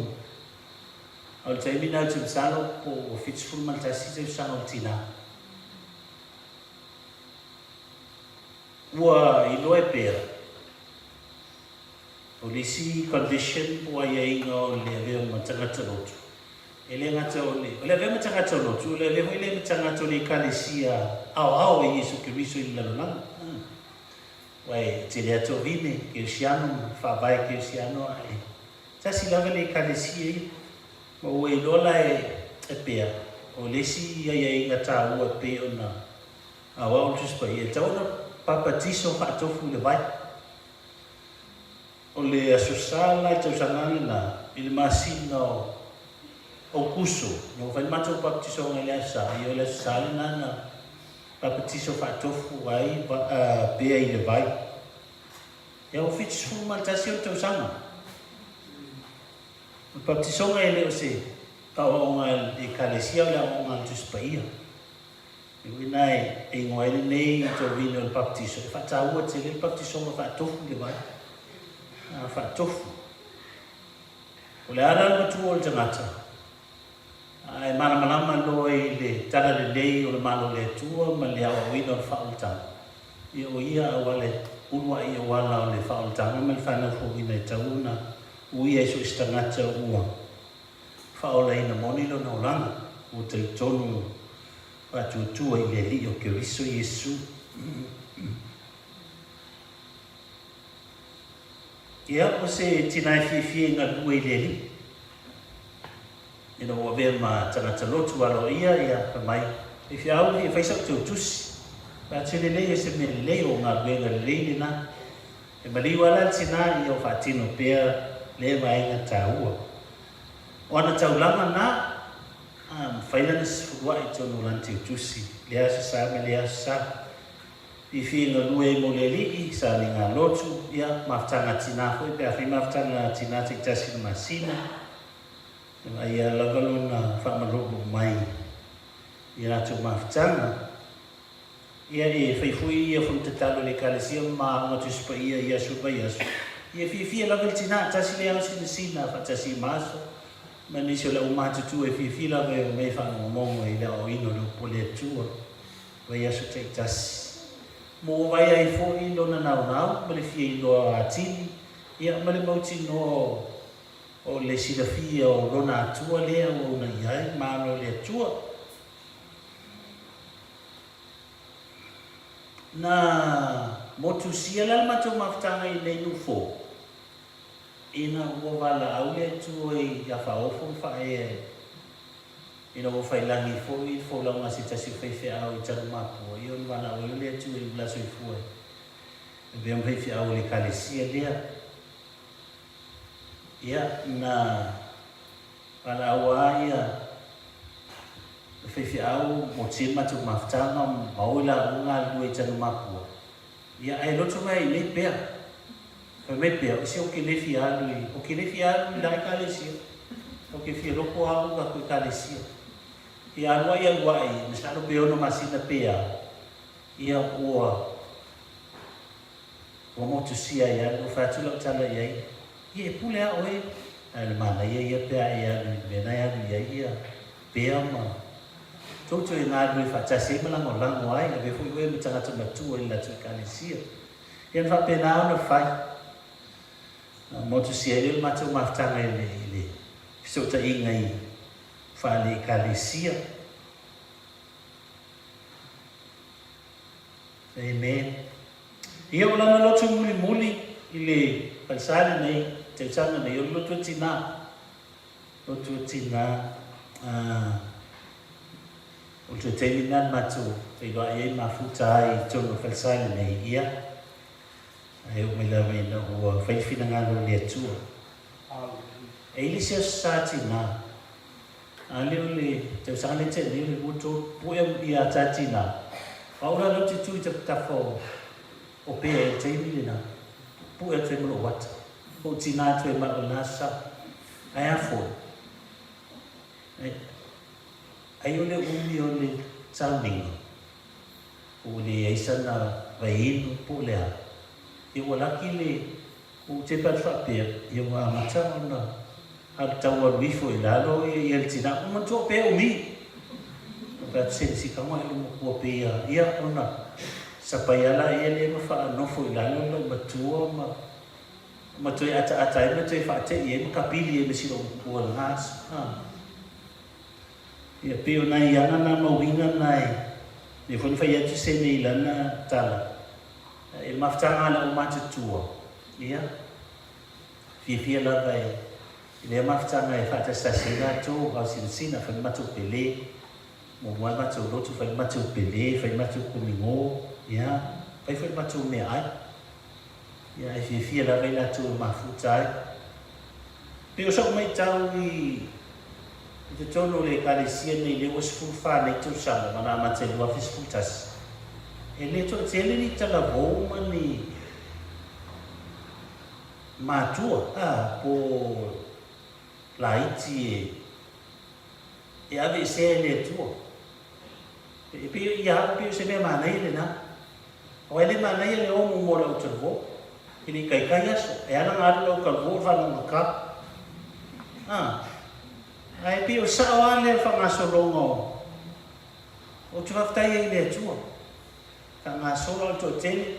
A o le taimi lena ou te masalo po ua 71 tausaga o le tinā. Ua iloa e pea, o le isi condition po o aiaiga o le avea ma tagata lotu, E le gata o le, o le avea ma tagata o lotu, o le avea foi lea ma tagata o le Ekalesia aoao e Iesu Keriso i le lalolagi. Aua e tele atu o vine kerisiano ma faavae kerisiano ae tasi lava le Ekalesia ia. Ma ua iloa la e pea, o le isi aiaiga taua e pei ona aoao le Tusi Paia, e tatau ona papatiso faatofu i le vai. O le Aso Sa la i le tausaga lena, i le masina o Aokuso, na ua fai le matou papatisoga i le Aso Sa, ia o le Aso Sa lena na papatiso faatofu ai pea i le vai. Ia ua 71 ona tausaga. O le papatisoga e le o se aoaoga a le Ekalesia, o le aoaoga a le Tusi Paia. E ui na e igoa ai lenei tovine o le papatiso, e faataua tele le papatisoga faatofu i le vai. A faatofu. O le a la le matua o le tagata, a e malamalama loa i le talalelei o le Malo o le Atua ma le aoaoina o le faaolataga, ia o ia auala e uluai auala o le faaolataga ma le fanau fouina e tau ona uia i so o se tagata ua faaolaina moni lona olaga, ua talitonu faatuatua i le Alii o Keriso Iesu. Ia, o se tina e fiafia i galue i le Alii. Ina ua avea ma tagata lotu aloaia, ia, fai mai, E fia au e fai sau teutusi. Pe a tele lelei o se mea lelei, o galuega lelei lena. E maliu lava la le tina ia o faatino pea lea vaega taua. O ana taulaga na, a mafai lana sefuluai i totonu o lana teutusi, lea aso sa ma lea aso sa. Fiafia galue ai mo le alii, sa le galotu, ia, mafutaga a tina foi pe a fai mafutaga a tina taitasi i le masina, e vaaia lava lona faamalulu mai i a latou mafutaga. Ia e fai foi ia fono tatalo a le Ekalesia ma Aoga Tusi Paia i aso mai aso. Ia fiafia lava le tina, tasi le ao sinasina faatasi i ma aso, ma nisi o le aumatutua e fiafia lava e omai e faalogologo i le aoaoina o le upu a le Atua mai aso taitasi. Ma ua vaai ai foi lona naunau ma le fia iloa atili, ia ma le mautinoa o le silafia o lona Atua lea ua una i ai, malo le Atua. Na motusia la le matou mafutaga i nei nuu fou, ina ua valaau le Atua ia Faaofo ma Faaea ina ua fai lagi foi le folauga a se tasi o faifeau i Tanumapua, ia ona valaau ai o le Atua i ula soifua e avea ma faifeau o le Ekalesia lea. Ia, na Valaau a ia le faifeau mo tia matou mafutaga ma o i laua galulue i Tanumapua. Ia ae loto mai ai nei pea. Fai mai pea, o se o ke le fia alu i, o ke le fia alu i la ekalesia. O ke fia loko a u aku ekalesia. Ia alu ai alu ai, masalo pe ono masina pe a, ia ua ua motusia ai lava, ua fai atu lau tala i ai, ia e pule lava oe, ae o le manaia ia pe a e alu i le mea na e alu i ai ia Bea ma tou toe galulue faatasi ai ma lagolago ai, avea foi oe ma tagata matua i le latou Ekalesia. Ia na faapena ona fai. Na motusia ai lea o le matou mafutaga i le i le fesootaiga i fale Ekalesia. Amen. Ia o lana lotu mulimuli i le falesa lenei, tausaga nei, o le lotu e tinā. Lotu e tinā, o le toe taimi lena na matou feiloai ai mafuta ai i totonu o le falesa lenei, ia, ae oo mai lava ina ua fai le finagalo o le Atua. E i ai le isi aso sa tinā, A lea o le tausaga lea tea nei o le 23 pue ia ta tina. O au la lea ou te tu i tafatafa o o Pea i le taimi lena, pue atu ai ma lou ata. Ou tina atu ai ma au i lena aso sa. Ae a foi? Ai, ai o le umi o le sauniga, po ua leai sana vaiinu po o le a, ia ua laki le Ua ou tepa atu faapea, ia ua amata ona alu tau alu ifo i lalo ia ia le tina, ua manatua pea umi. Ua fai atu se sikaga i luma kua pe ia, ia ona sapai ala ia lea ma faanofo i lalo lau matua ma ma toe ataata ai ma toe faatei ai ma kapili ai ma si lou matua i lena aso. Ha. Ia pei o nai aga na ma uiga na e, lea foi na fai atu Sene i lana tala, E mafutaga ana ou matutua, ia, fiafia lava e lea mafutaga e faatasitasi ai latou, aosinasina, fai le matou pele, muamua lava matou lotu, fai le matou pele, fai le matou komigo, ia, fai foi le matou meaai. Ia, ae fiafia lava i latou e mafuta ai. Pei o sa'u maitau i i totonu o le Ekalesia nei lea ua 14 nei tausaga ma na amata i le 2011, e le toatele ni talavou ma ni matua, a, po laiti e e aveesea e le Atua. E pei ia au pei o se mea manaia lena. Aua e le manaia le omo mo le autalavou. E le i kaikai aso. E ala ona alu le autalavou o le faalaugata. A, ae pei o le sao lava lea o le faagasologa o, ou te faafetai ai i le Atua. Faagasolo lava le toatele.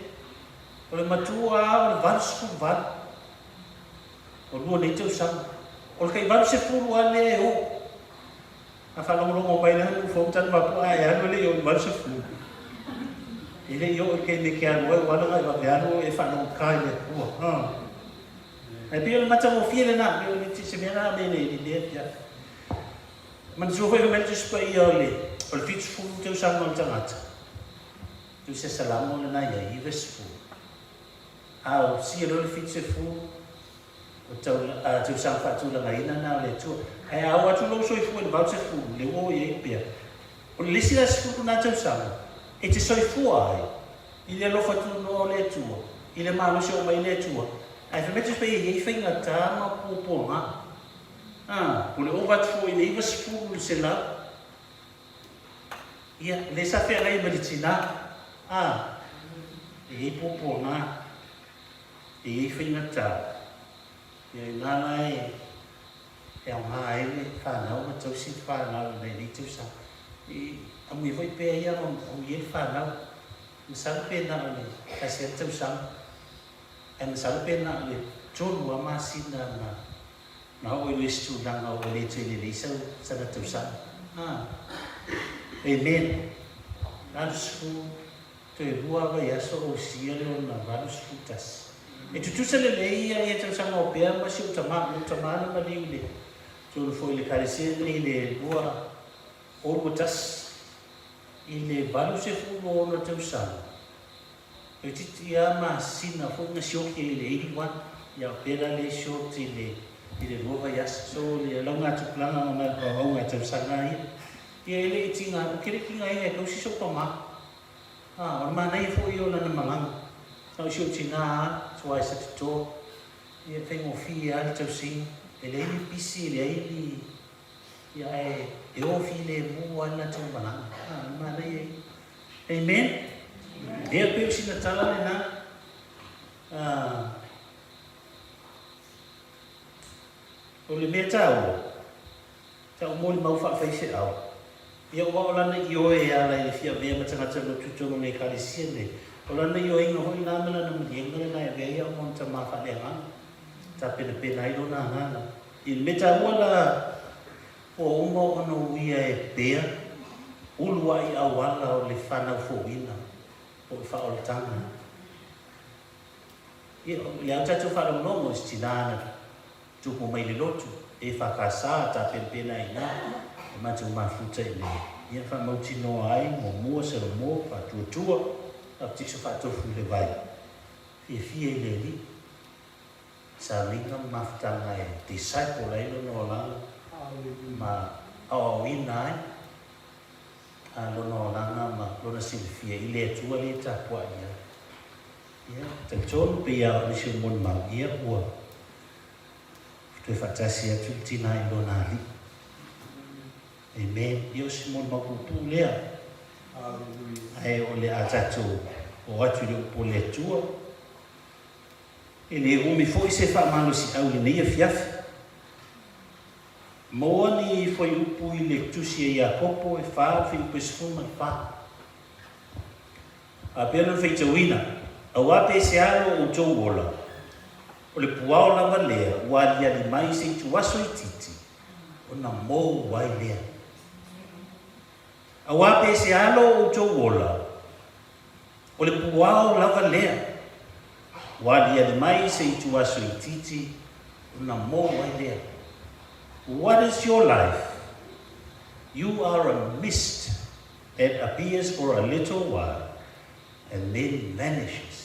O le matua lava o le 88. Ua lua nei tausaga. O le tai 80 lava lea e oo. A faalogologo mai la nuu fou talu mapu ae alu e le i oo i le 80. E le i oo i le taimi e te alu ai ua ala ona e vave alu e faalogotā i le Atua. Ha. Ae pei o le matagofie lena, pei o le se mea lena me le i lea pia. Manatua foi fai mai le Tusi Paia o le o le 70 tausaga o le tagata. Tusi a Salamo lena i ai, 90. A o sia loa le 70 O tausaga faatulagaina na o le Atua. Ae a oo atu lou soifua i le 80, lea ua oo i ai pea. O le isi la sefulu na tausaga, e te soifua ai i le alofa tunoa o le Atua, i le malosi oo mai le Atua, ae fai mai te pei e i ai faigata ma puapuaga. A, o le ova atu foi i le 90 i le 100, ia, lea sa feagai ma le tina, a, e i ai puapuaga. E i ai faigata, ia ina la e e aoga ai le fanau ma tausi le fanau i nai nei tausaga. I amuia foi pea ia ma amuia le fanau. Masalo pe na o le tasi lava le tausaga, ae masalo pe na o le tolu lava masina na na oo ai loa i se tulaga ua le toe lelei sau sana tausaga. A, Amen. 80. Toe lua vaiaso ausia lona 81. E tutusa lelei ia ia tausaga o Pea ma si ou tama, lou tama na maliu i le tolu foi i le Ekalesia lenei i le 2021 i le 86 tausaga. Toeitiiti lava masina foi na sioki ai i le 81, ia o Pea la lea e short i le i le lua vaiaso. So o le laugatupulaga o augatausaga ia, ia e le i tiga, ou te le i tigaina e tausi sou tama. A, o le manaia foi ia o lana malaga. Na o si ou tina a, tuai sa toto, ia e faigofie a le tausiga. E leai ni pisi, e leai ni, Ia ae e o filemu lava le latou malaga. A, o le manaia ia. Amen? Ia pei o sina tala lena. Ah, o le mea taua, Tau molimau faafaifeau, ia aua o lana ioe e ala i le fia avea ma tagata lotu i totonu o le Ekalesia nei, o lana ioeiga foi lena ma lana maliega lena e avea ai au ma ona tama faaleagaga, tapenapena ai lona agaga. I le mea taua la, ua uma ona uia e pea uluai auala o le fanau fouina po o le faaolataga. Ia, o le a tatou faalogologo i se tina na Tupu mai le lotu, e whakasā tapenapena ai nā e matou mafuta i le ia whamautinoa ai muamua Salomo whatuatua baptiso whaatofu i le vai fiafia i le Alii sauniga ma mafutaga e disciple ai lona olaga ma aoaoina ai a lona olaga ma lona silafia i le Atua lea e tapuai ai. Ia, talitonu pei a o nisi o molimau, ia ua toe faatasi atu le tina i lona alii. Amen. Ia o se molimau puupuu lea. Ae o le a tatou o atu i le upu o le Atua. E le umi foi se faamalosiau i lenei afiafi. Maua ni fuaiupu i le Tusi a Iakopo e fa le fuaiupu e 14. A pea lona faitauina, Auā pe se alo o outou ola, o le puao lava lea ua aliali mai se ituaso itiiti, ona mou ai lea. Auā pe se alo o outou ola, o le puao lava lea ua aliali mai se ituaso itiiti, ona mou ai lea. What is your life? You are a mist that appears for a little while and then vanishes.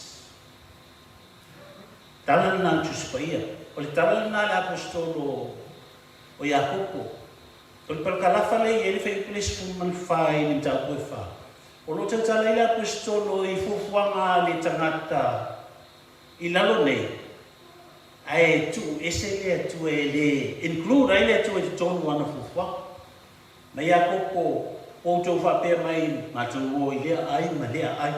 Tala lena a le Tusi Paia. O le tala lena a le Aposetolo o Iakopo. O le palakalafa lea e i ai le fuaiupu le 14 i le mataupu e fa. O lo o tautala ai le Aposetolo i fuafuaga a le tagata i lalo nei, ae tuu ese le Atua e le include ai le Atua i totonu o ana fuafuaga. Ma Iakopo, ua outou faapea mai, matou o i lea ai ma lea ai.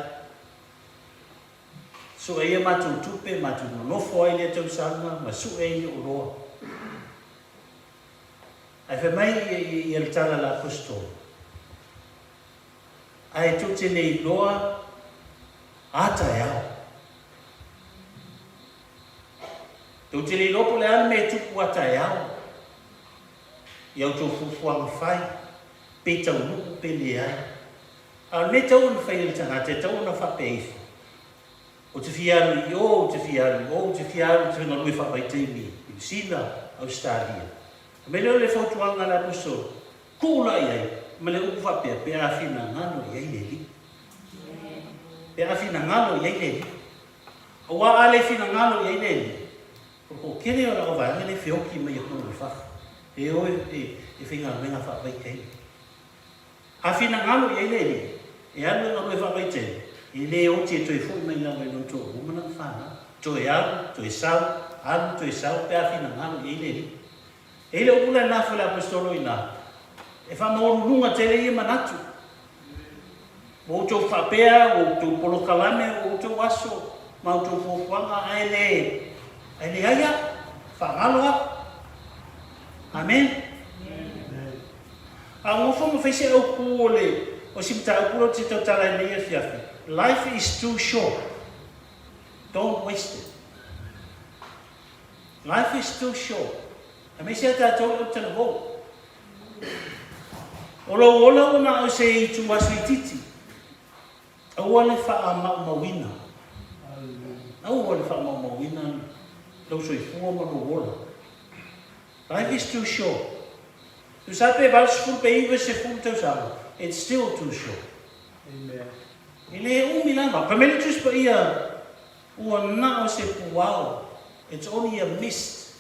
Sue ai a matou tupe, matou nonofo ai lea tausaga ma sue ai le oloa. Ae fai mai ia le tala a le Aposetolo, Ae tou te le iloa a taeao. Tou te le iloa po o le a le mea e tupu a taeao. I a outou fuafuaga fai, pe taunuu pe leai. A o le mea e tatau ona fai e le tagata, e tatau ona faapea ifo, Ou te fia alu i o, ou te fia alu i o, ou te fia alu, ou te galue faavaitaimi i Niu Sila, Ausetalia. Fai mai lea o le fautuaga a le Aposetolo, Tuu la i ai ma le upu faapea, pe a finagalo i ai le Alii. Pe a finagalo i ai le Alii. Aua a le finagalo i ai le Alii, O le toatele o lau vaega lea e feoti mai atunuu i fafo, e o e faigaluega faavaitaimi. A finagalo i ai le Alii, e alu e galue faavaitaimi, e le oti e toe foi mai lava i lona toalua ma lana fanau. Toe alu, toe sau, alu, toe sau, pe a finagalo i ai le Alii. E i ai le upu lea lafo i le Aposetolo i ina, e faamaualuluga tele ia manatu. Ua outou faapea, ua outou polokalame, ua outou aso ma outou fuafuaga, ae le, ae leai au, faagalo au. Amen. A ua nofo ma fai se autu o le, o si mataupu lea ou te tautala ai nei afiafi, Life is too short, don't waste it. Life is too short. Aemaise a tatou le autalavou. O lou ola ua na o se ituaso itiiti. Aua le faamaumauina. Aua le faamaumauina lou soifua ma lou ola. Life is too short. Tusa pe 80 pe 90 tausaga, it's still too short. Amen. E le umi lava. Fai mai le Tusi Paia, ua na o se puao. It's only a mist.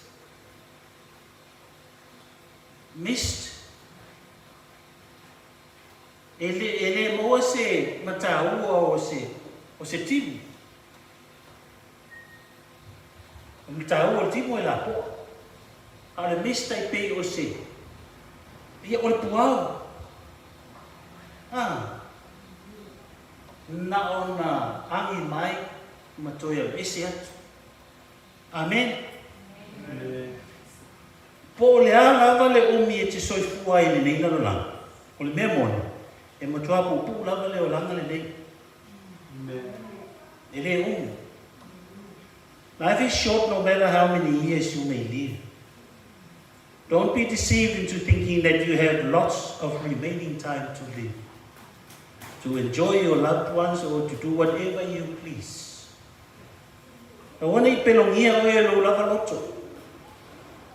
Mist. E le, e le maua se mataua o se, o se timu. O mataua o le timu e lapoa. A o le mist tai pei o se, Ia, o le puao. A. Na ona agi mai ma toe alu ese atu. Amen. Po o le a lava le umi e te soifua ai i lenei lalolagi, o le mea moni, e matua puupuu lava le olaga lenei. E le umi. Life is short no matter how many years you may live. Don't be deceived into thinking that you have lots of remaining time to live, to enjoy your loved ones or to do whatever you please. Aua ne i pelogia oe e lou lava loto.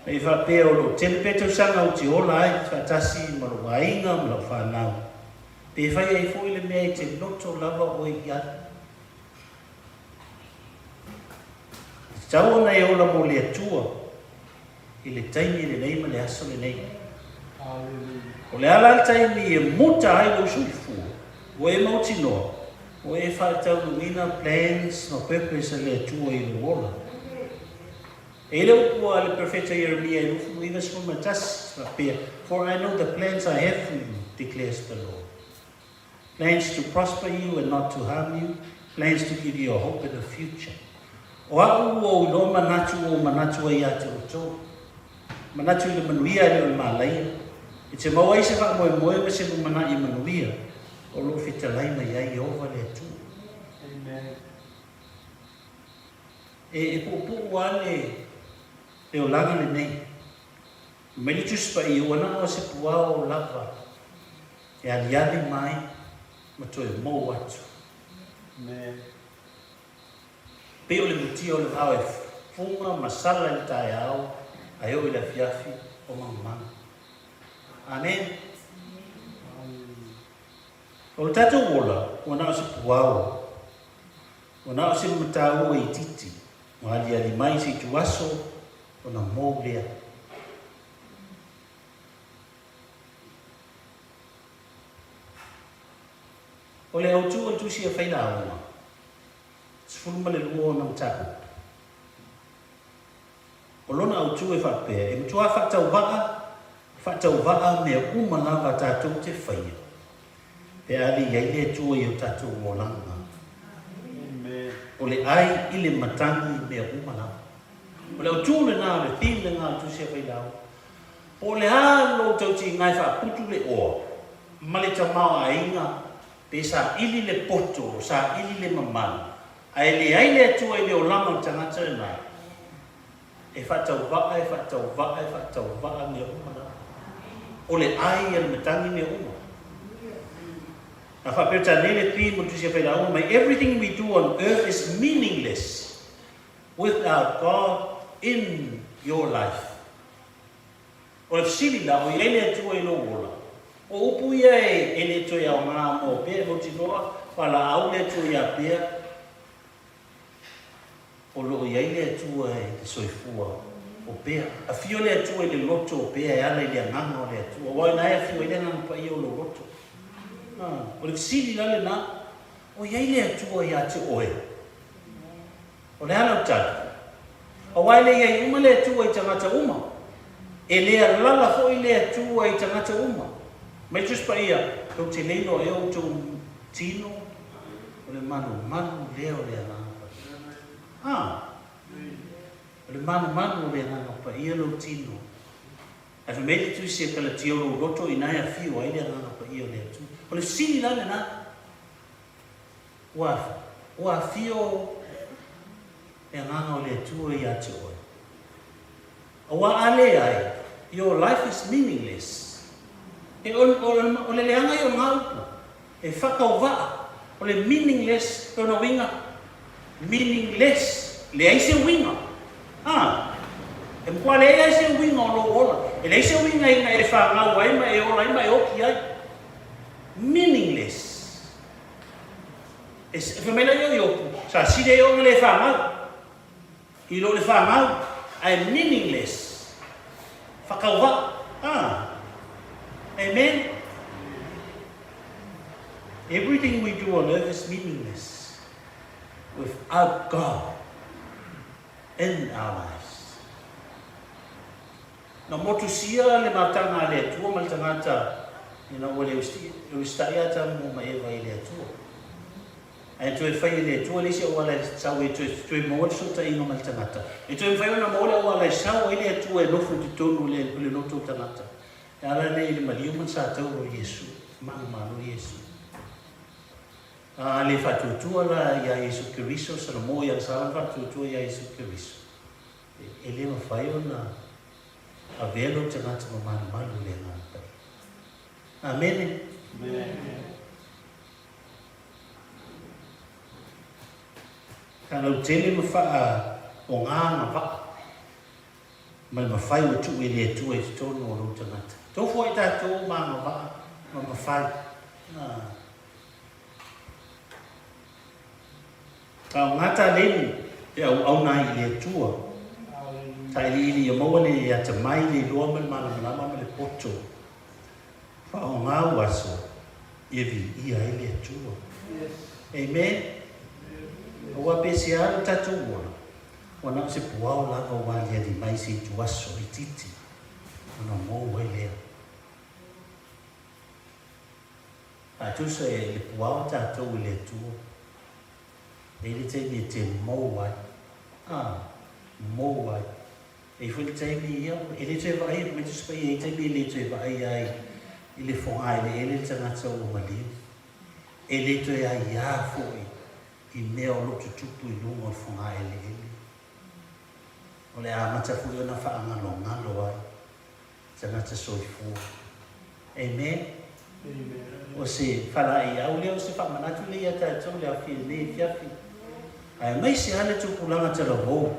Ne i faapea o lou tele pea tausaga ou te ola ai faatasi ma lou aiga ma lau fanau. Pe fai ai foi le mea e te loto lava oe i ai. E tatau ona e ola mo le Atua i le taimi lenei ma le aso lenei. O le a la le taimi e muta ai lou soifua, ua e mautinoa, ua e faataunuuina plans ma purpose a le Atua i lou ola. E i ai le upu a le Perofeta Ieremia i 29, faapea, For I know the plans I have for you, declares the Lord. Plans to prosper you and not to harm you, plans to give you a hope and a future. O a'u ua ou iloa manatu ua ou manatu ai ia te outou. Manatu i le manuia e le o le malaia. E te maua ai se faamoemoe ma se lumanaʻi manuia o lo o fetalai mai ai Ieova le Atua. Amen. E, e puupuu lava le, le olaga lenei. Mai le Tusi Paia, ua na o se puao lava e aliali mai ma toe mou atu. Amen. Pei o le mutia o le vao e fuga ma sala i le taeao ae oo i le afiafi o magumagu. Amen. O le tatou ola, ua na o se puao, ua na o se mataua itiiti, ua aliali mai se ituaso ona mou lea. O le autu o le tusi a Failauga, 12 ona mataupu. O lona autu e faapea, e matua faatauvaa, faatauvaa mea uma lava tatou te faia, pe a le i ai le Atua i o tatou olaga. O le ai i le matagi mea uma lava. O le autu lena o le theme lena o le tusi a Failauga. Po o le a lou tautiga e faaputu le oa ma le tamaoaiga pe saili le poto, saili le mamalu, ae leai le Atua i le olaga o le tagata lena, e faatauvaa, e faatauvaa, e faatauvaa mea uma lava. O le ai a le matagi mea uma. A faapea tanei le theme o le Tusi a Failauga mai, Everything we do on earth is meaningless without God in your life. O le fesili la, o i ai le Atua i lou ola? O upu ia e le toe aoga mo pea e mautinoa valaau le Atua iā pea o lo o i ai le Atua i le soifua o pea. Afio le Atua i le loto o pea e ala i le agaga o le Atua, aua o ina e afio ai le Agaga Paia o lou loto. O le fesili la lena, o i ai le Atua iā te oe? O le a lau tali? Aua e le i ai uma le Atua i tagata uma, e le alala foi le Atua i tagata uma. Mai Tusi Paia, tou te le iloa ea outou tino o le manumanu lea o le Agaga Paia. A! O le manumanu o le Agaga Paia lou tino. Ae fai mai le Tusi e Kalatia o lou loto ina e afio ai le Agaga Paia o le Atua. O le fesili la lena. Ua, ua afio le Agaga o le Atua iā te oe. Aua a leai, your life is meaningless. E, o, o, o le leaga ia o lena upu, e faatauvaa, o le meaningless lona uiga, meaningless, leai se uiga. A, e matua leai ai se uiga o lou ola. E leai se uiga ina e fanau ai ma e ola ai ma e oki ai. Meaningless. E fai mai la ia o Iopu, sa sili ai ona le fanau i lo le fanau, ae meaningless, whakauvaa. Ah. Amen. Everything we do on earth is meaningless without God in our lives. Na motusia le mataga a le Atua ma le tagata ina ua le usitai Atamu ma Eva i le Atua. Ae toe fai e le Atua le isi auala e sau ai toe toe maua le fesootaiga ma le tagata. E toe mafai ona maua le auala e sau ai le Atua e nofo i totonu o le o le loto o le tagata. E ala lea i le maliu ma le satauro o Iesu, manumalo Iesu. A le faatuatua la iā Iesu Keriso, Salamo i agasala ma faatuatua iā Iesu Keriso, e le mafai ona avea lou tagata ma malumalu i le Agaga Paia. Amene. Ka lautele ma faaoga agavaa ma le mafai ua tuu e le Atua i totonu o lou tagata. Tofu ai tatou ma agavaa ma mafai. Faaaoga taleni e auauna ai i le Atua. Sailiili ia maua le atamai, le iloa ma le malamalama ma le poto. Faaaoga ou aso ia viia ai le Atua. Amen. Aua pe se a lo tatou ola, ua na o se puao lava ua aliali mai se ituaso itiiti ona mou ai lea. A tusa e le puao tatou i le Atua, e i ai le taimi e te mou ai. A, mou ai. E i ai foi le taimi, ia, e le toe vaaia, fai mai Tusi Paia, e i ai taimi e le toe vaaia ai i le fogaeleele le tagata ua maliu. E le toe aiā foi i mea o lo o tutupu i luga o le fogaeleele. O le amata foi ona faagalogalo ai tagata soifua. Amen. O se falaeiau lea, o se faamanatu lea ia tatou le afi lenei afiafi. Aemaise lava le tupulaga talavou,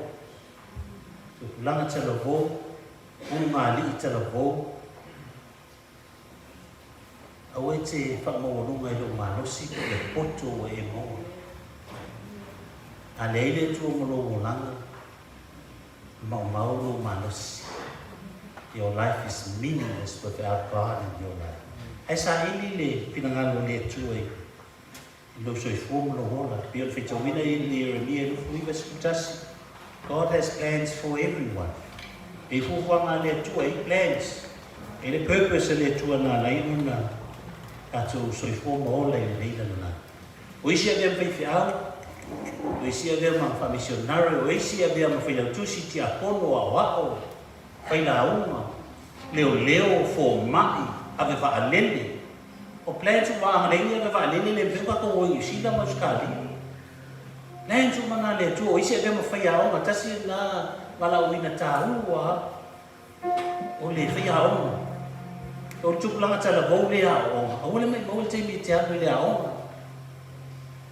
tupulaga talavou, ulugalii talavou, aua e te faamaualuga i lou malosi po o le poto ua e maua. A leai le Atua ma lou olaga, Maumau lou malosi. Your life is meaningless without God in your life. Ae saili le finagalo o le Atua i lou soifua ma lou ola. E pei ona faitauina i le Ieremia 29, 11, God has plans for everyone. E i fuafuaga a le Atua, e i plans. E i le purpose a le Atua na ala ai ona tatou soifua ma ola i lenei lalolagi. O isi e avea ma faifeau, o isi e avea ma faamisionare, o isi e avea ma failautusi, tiakono, aoao, failauga, leoleo, fomai, ave vaalele. O plans uma a agalelei ave vaalele le mafai ona tatou o i Niu Sila ma Ausetalia. Plans uma na a le Atua, o isi e avea ma faiaoga, tasi lena valaauina taua O le faiaoga, o le tupulaga talavou lea aoaoga, aua le maimau le taimi e te alu i le aoga.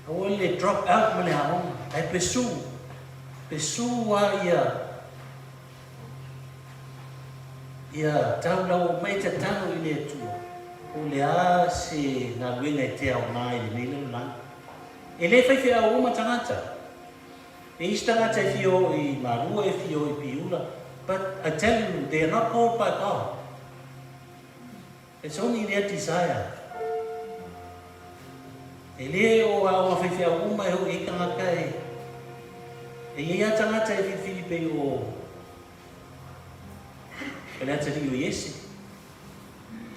Aua le drop out ma le aoga, ae pursue, pursue lava ia, ia tau lau mai e tatalo i le Atua, po o le a se galuega e te aoga ai i lenei lalolagi. E le faifeau uma tagata. E isi tagata e fia o i Malua, e fia o i Piula, but I tell you, they are not called by God. It's only their desire. E le o aoga faifeau uma e hoʻi ai tagata e e i ai lava tagata e filifili pei o le atalii o Iese.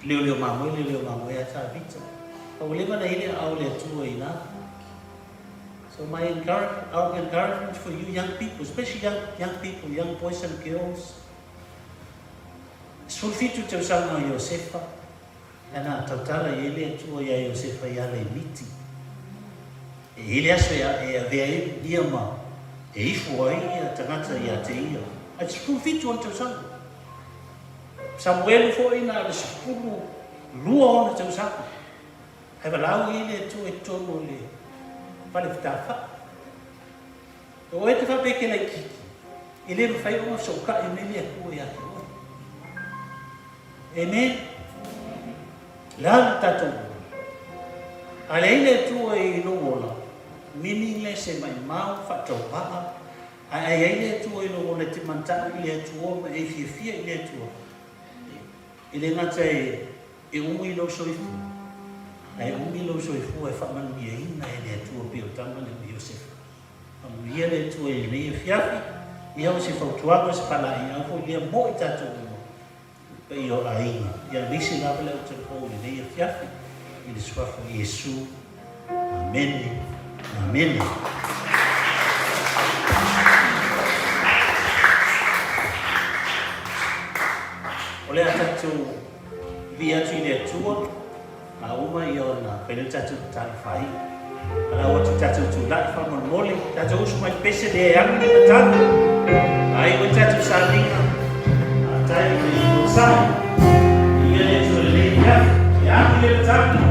Leoleo mamoe, leoleo mamoe a Tavita. A ua leva ona i ai le aao o le Atua i ina. So my our encouragement for you young people, especially young, young people, young boys and girls, 17 tausaga o Iosefa, ana tautala i ai le Atua iā Iosefa i ala i miti. E i ai le aso e, e avea ai ia ma e ifo ai ia tagata ia te ia. Ae 17 ona tausaga. Samuelu foi na o le 12 ona tausaga. Ae valaau i ai le Atua i totonu o le fale fetafai. O oe te faapea e te laitiiti, e le mafai ona fesootai mai le Atua ia te oe. Amen. O le a le tatou ola? A leai le Atua i lou ola, meaningless e maimau, faatauvaa, ae a i ai le Atua i lou ola e te manatau i le Atua ma e fiafia i le Atua, e le gata e E umi lou soifua, ae umi lou soifua e faamanuiaina e le Atua pei o tama lea o Iosefa. Faamanuia le Atua i lenei afiafi, ia o se fautuaga o se faalaeiau foi lea mo i tatou uma. paia o aiga, ia aemaise lava le autalavou i lenei afiafi i le Suafa o Iesu. Amene. Amene. O le a tatou vivii atu i le Atua, a uma ia ona fai lea o le tatou tatalo faaiu. Valaau atu i tatou tulai faamolemole, tatou usu mai le pese lea e agi le matagi. Faaiu ai le tatou sauniga, faafetai i le onosai. Viia le Atua i lenei afiafi, e agi le matagi.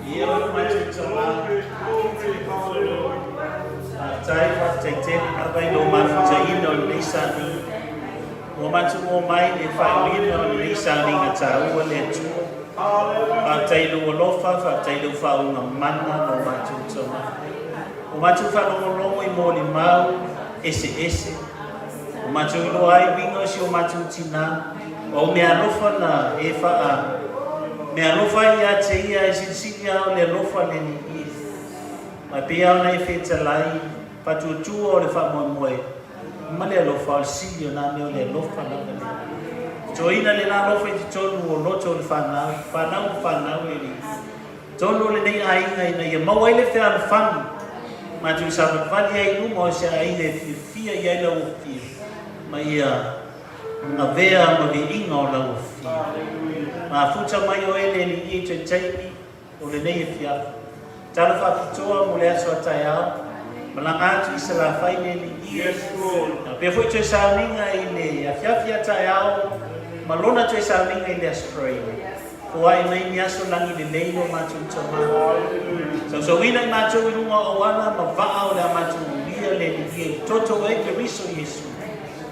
Ia o matou tama. Faafetai, faafetai tele lava i lou mafutaina o lenei sauniga. Ua matou omai i le faaiuina o lenei sauniga taua le Atua. Faafetai i lou alofa, faafetai i lou faauuga mana lo matou tama. Ua matou faalogologo i molimau eseese. Ua matou iloa ai uiga o si o matou tinā. O au meaalofa na e faa meaalofa ai ia te ia e silisili a o le alofa le alii. Ma e pei a ona e fetalai faatuatua o le faamoemoe ma le alofa o le sili o na mea o le alofa lava lea. Totoina le la alofa i totonu o loto o le fanau, fanau ma fanau le alii. Totonu o lenei aiga ina ia maua ai le fealofani, matou savalivali ai i luma o se aiga e fiafia i ai lau Afio, ma ia avea ma viiga o lau Afio. Mafuta mai oe le Alii i toe taimi o lenei afiafi. Tatalo faapitoa mo le aso a taeao, malaga atu i Salafai le Alii e. Faapea foi toe sauniga i le afiafi a taeao ma lona toe sauniga i le Aso Faraile. Foai mai ni aso lagi lelei lo matou Tama. Sausauina i matou i luga o auala ma vaa o le a matou uia le Alii e toto ai Keriso Iesu.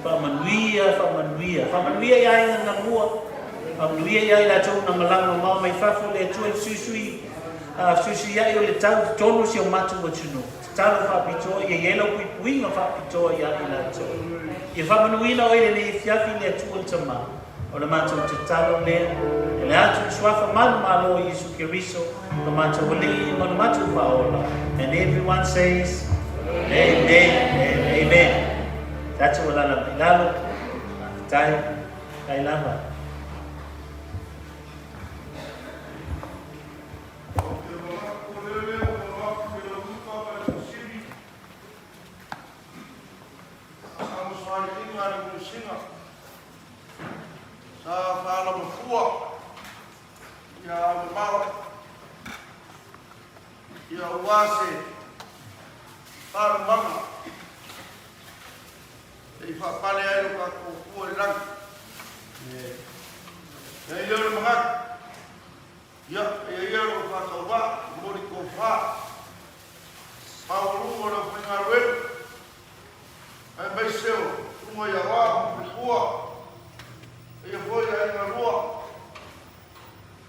Faamanuia, faamanuia, faamanuia i aiga na lua. Faamanuia ia i latou na malaga mamao mai fafo le Atua i fesuisui fesuisuiai o le tau i totonu o si o matou atunuu. Tatalo faapitoa ia i ai lau puipuiga faapitoa ia i latou. Ia faamanuina oe i lenei afiafi i le Atua le Tama. O le matou tatalo lea, e le atu i le Suafa manumalo o Iesu Keriso, lo matou Alii ma lo matou Faaola. And everyone says, Amen and amen. Tatou alala mai lalo. Faafetai. Faafetai lava.
Ou te manatu o lele ua loaku i lau lupa ma le fesili, Faamasoaliiga a le Komesina sa faalamafua ia aumamao ia aua se faalumaga Se i faapale ai lo tatou Atua i le lagi. E ai lea o le manatu, ia, eia ia lo faatauvaa, momoli tofa, maualuga o le aufaigaluega, aemaise o susuga ia Aoao ma Faletua, eia foi aiga lua,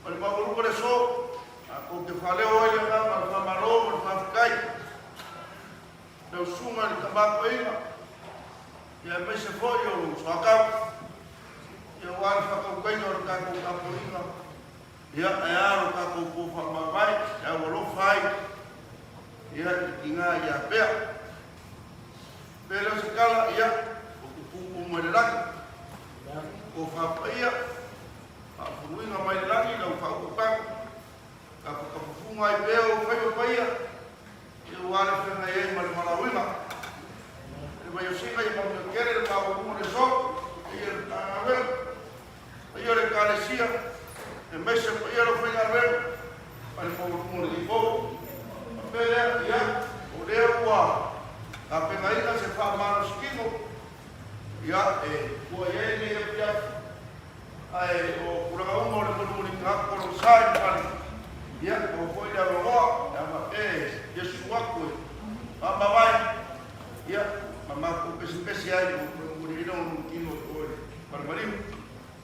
ma le maualuga o le aso, tatou te faaleo ai le agaga o le faamalo ma le faafetai. Lau Susuga i le Tama Paia, ia aemaise foi o lou soatau, ia aua le faatautaiga o le tatou tapuaiga, ia ae a lo tatou po faamavae, e au alofa ai, ia i tiga ia pea. Pe le o se tala, ia, ua tupupu mai le lagi, tofa paia, faafuluina mai le lagi lau faautautaga, Tafatafufuga ai pea ou faiva paia, ia ua ale feagai ai ma le valaauina. Le vaiosina ia manuia tele le maualuga o le aso, paia i le Matagaluega, paia o le Ekalesia, aemaise paia o le aufaigaluega ma le maualuga o lenei po. Faapea lea, ia, o lea ua tapenaina se faamalositino, ia, e tua i ai lenei afiafi. Ae o tulaga uma o le mulimuliga atu o lou sa i le fale, ia, maua foi le avanoa, pe a faapea e fia susu atu e faamavae, ia, ma matou pesepese ai ma toe momoliina lou tino i o i le fale maliu,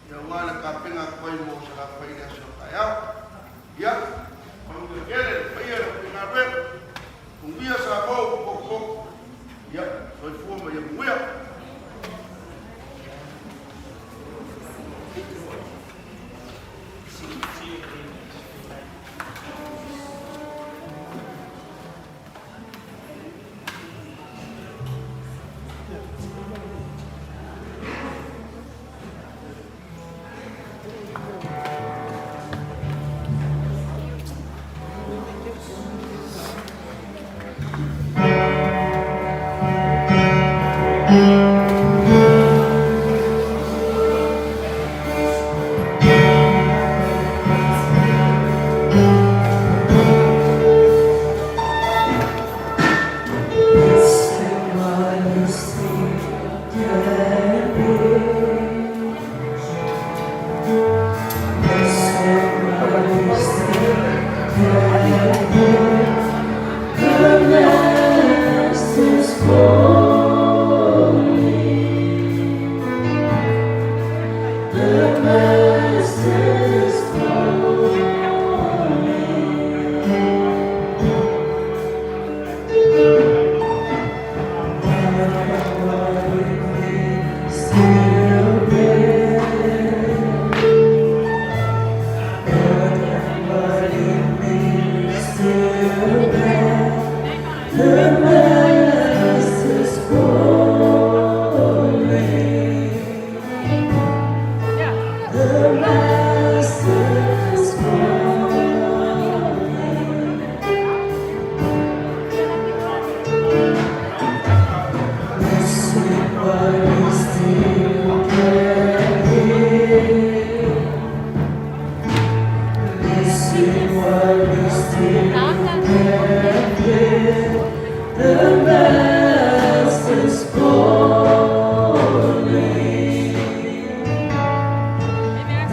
ia, aua le tapena atu ai mo Salafai i le aso a taeao. Ia, manuia tele le paia i le aufaigaluega, manuia Samoa ua potopoto, ia, soifua ma ia manuia.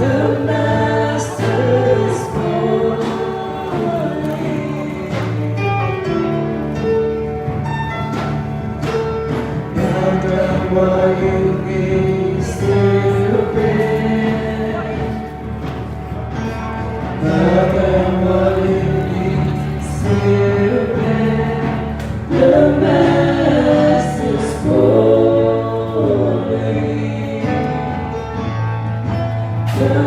The Master's calling. Bow down while you may still pray. Bow down while you may still pray. The Master's calling. The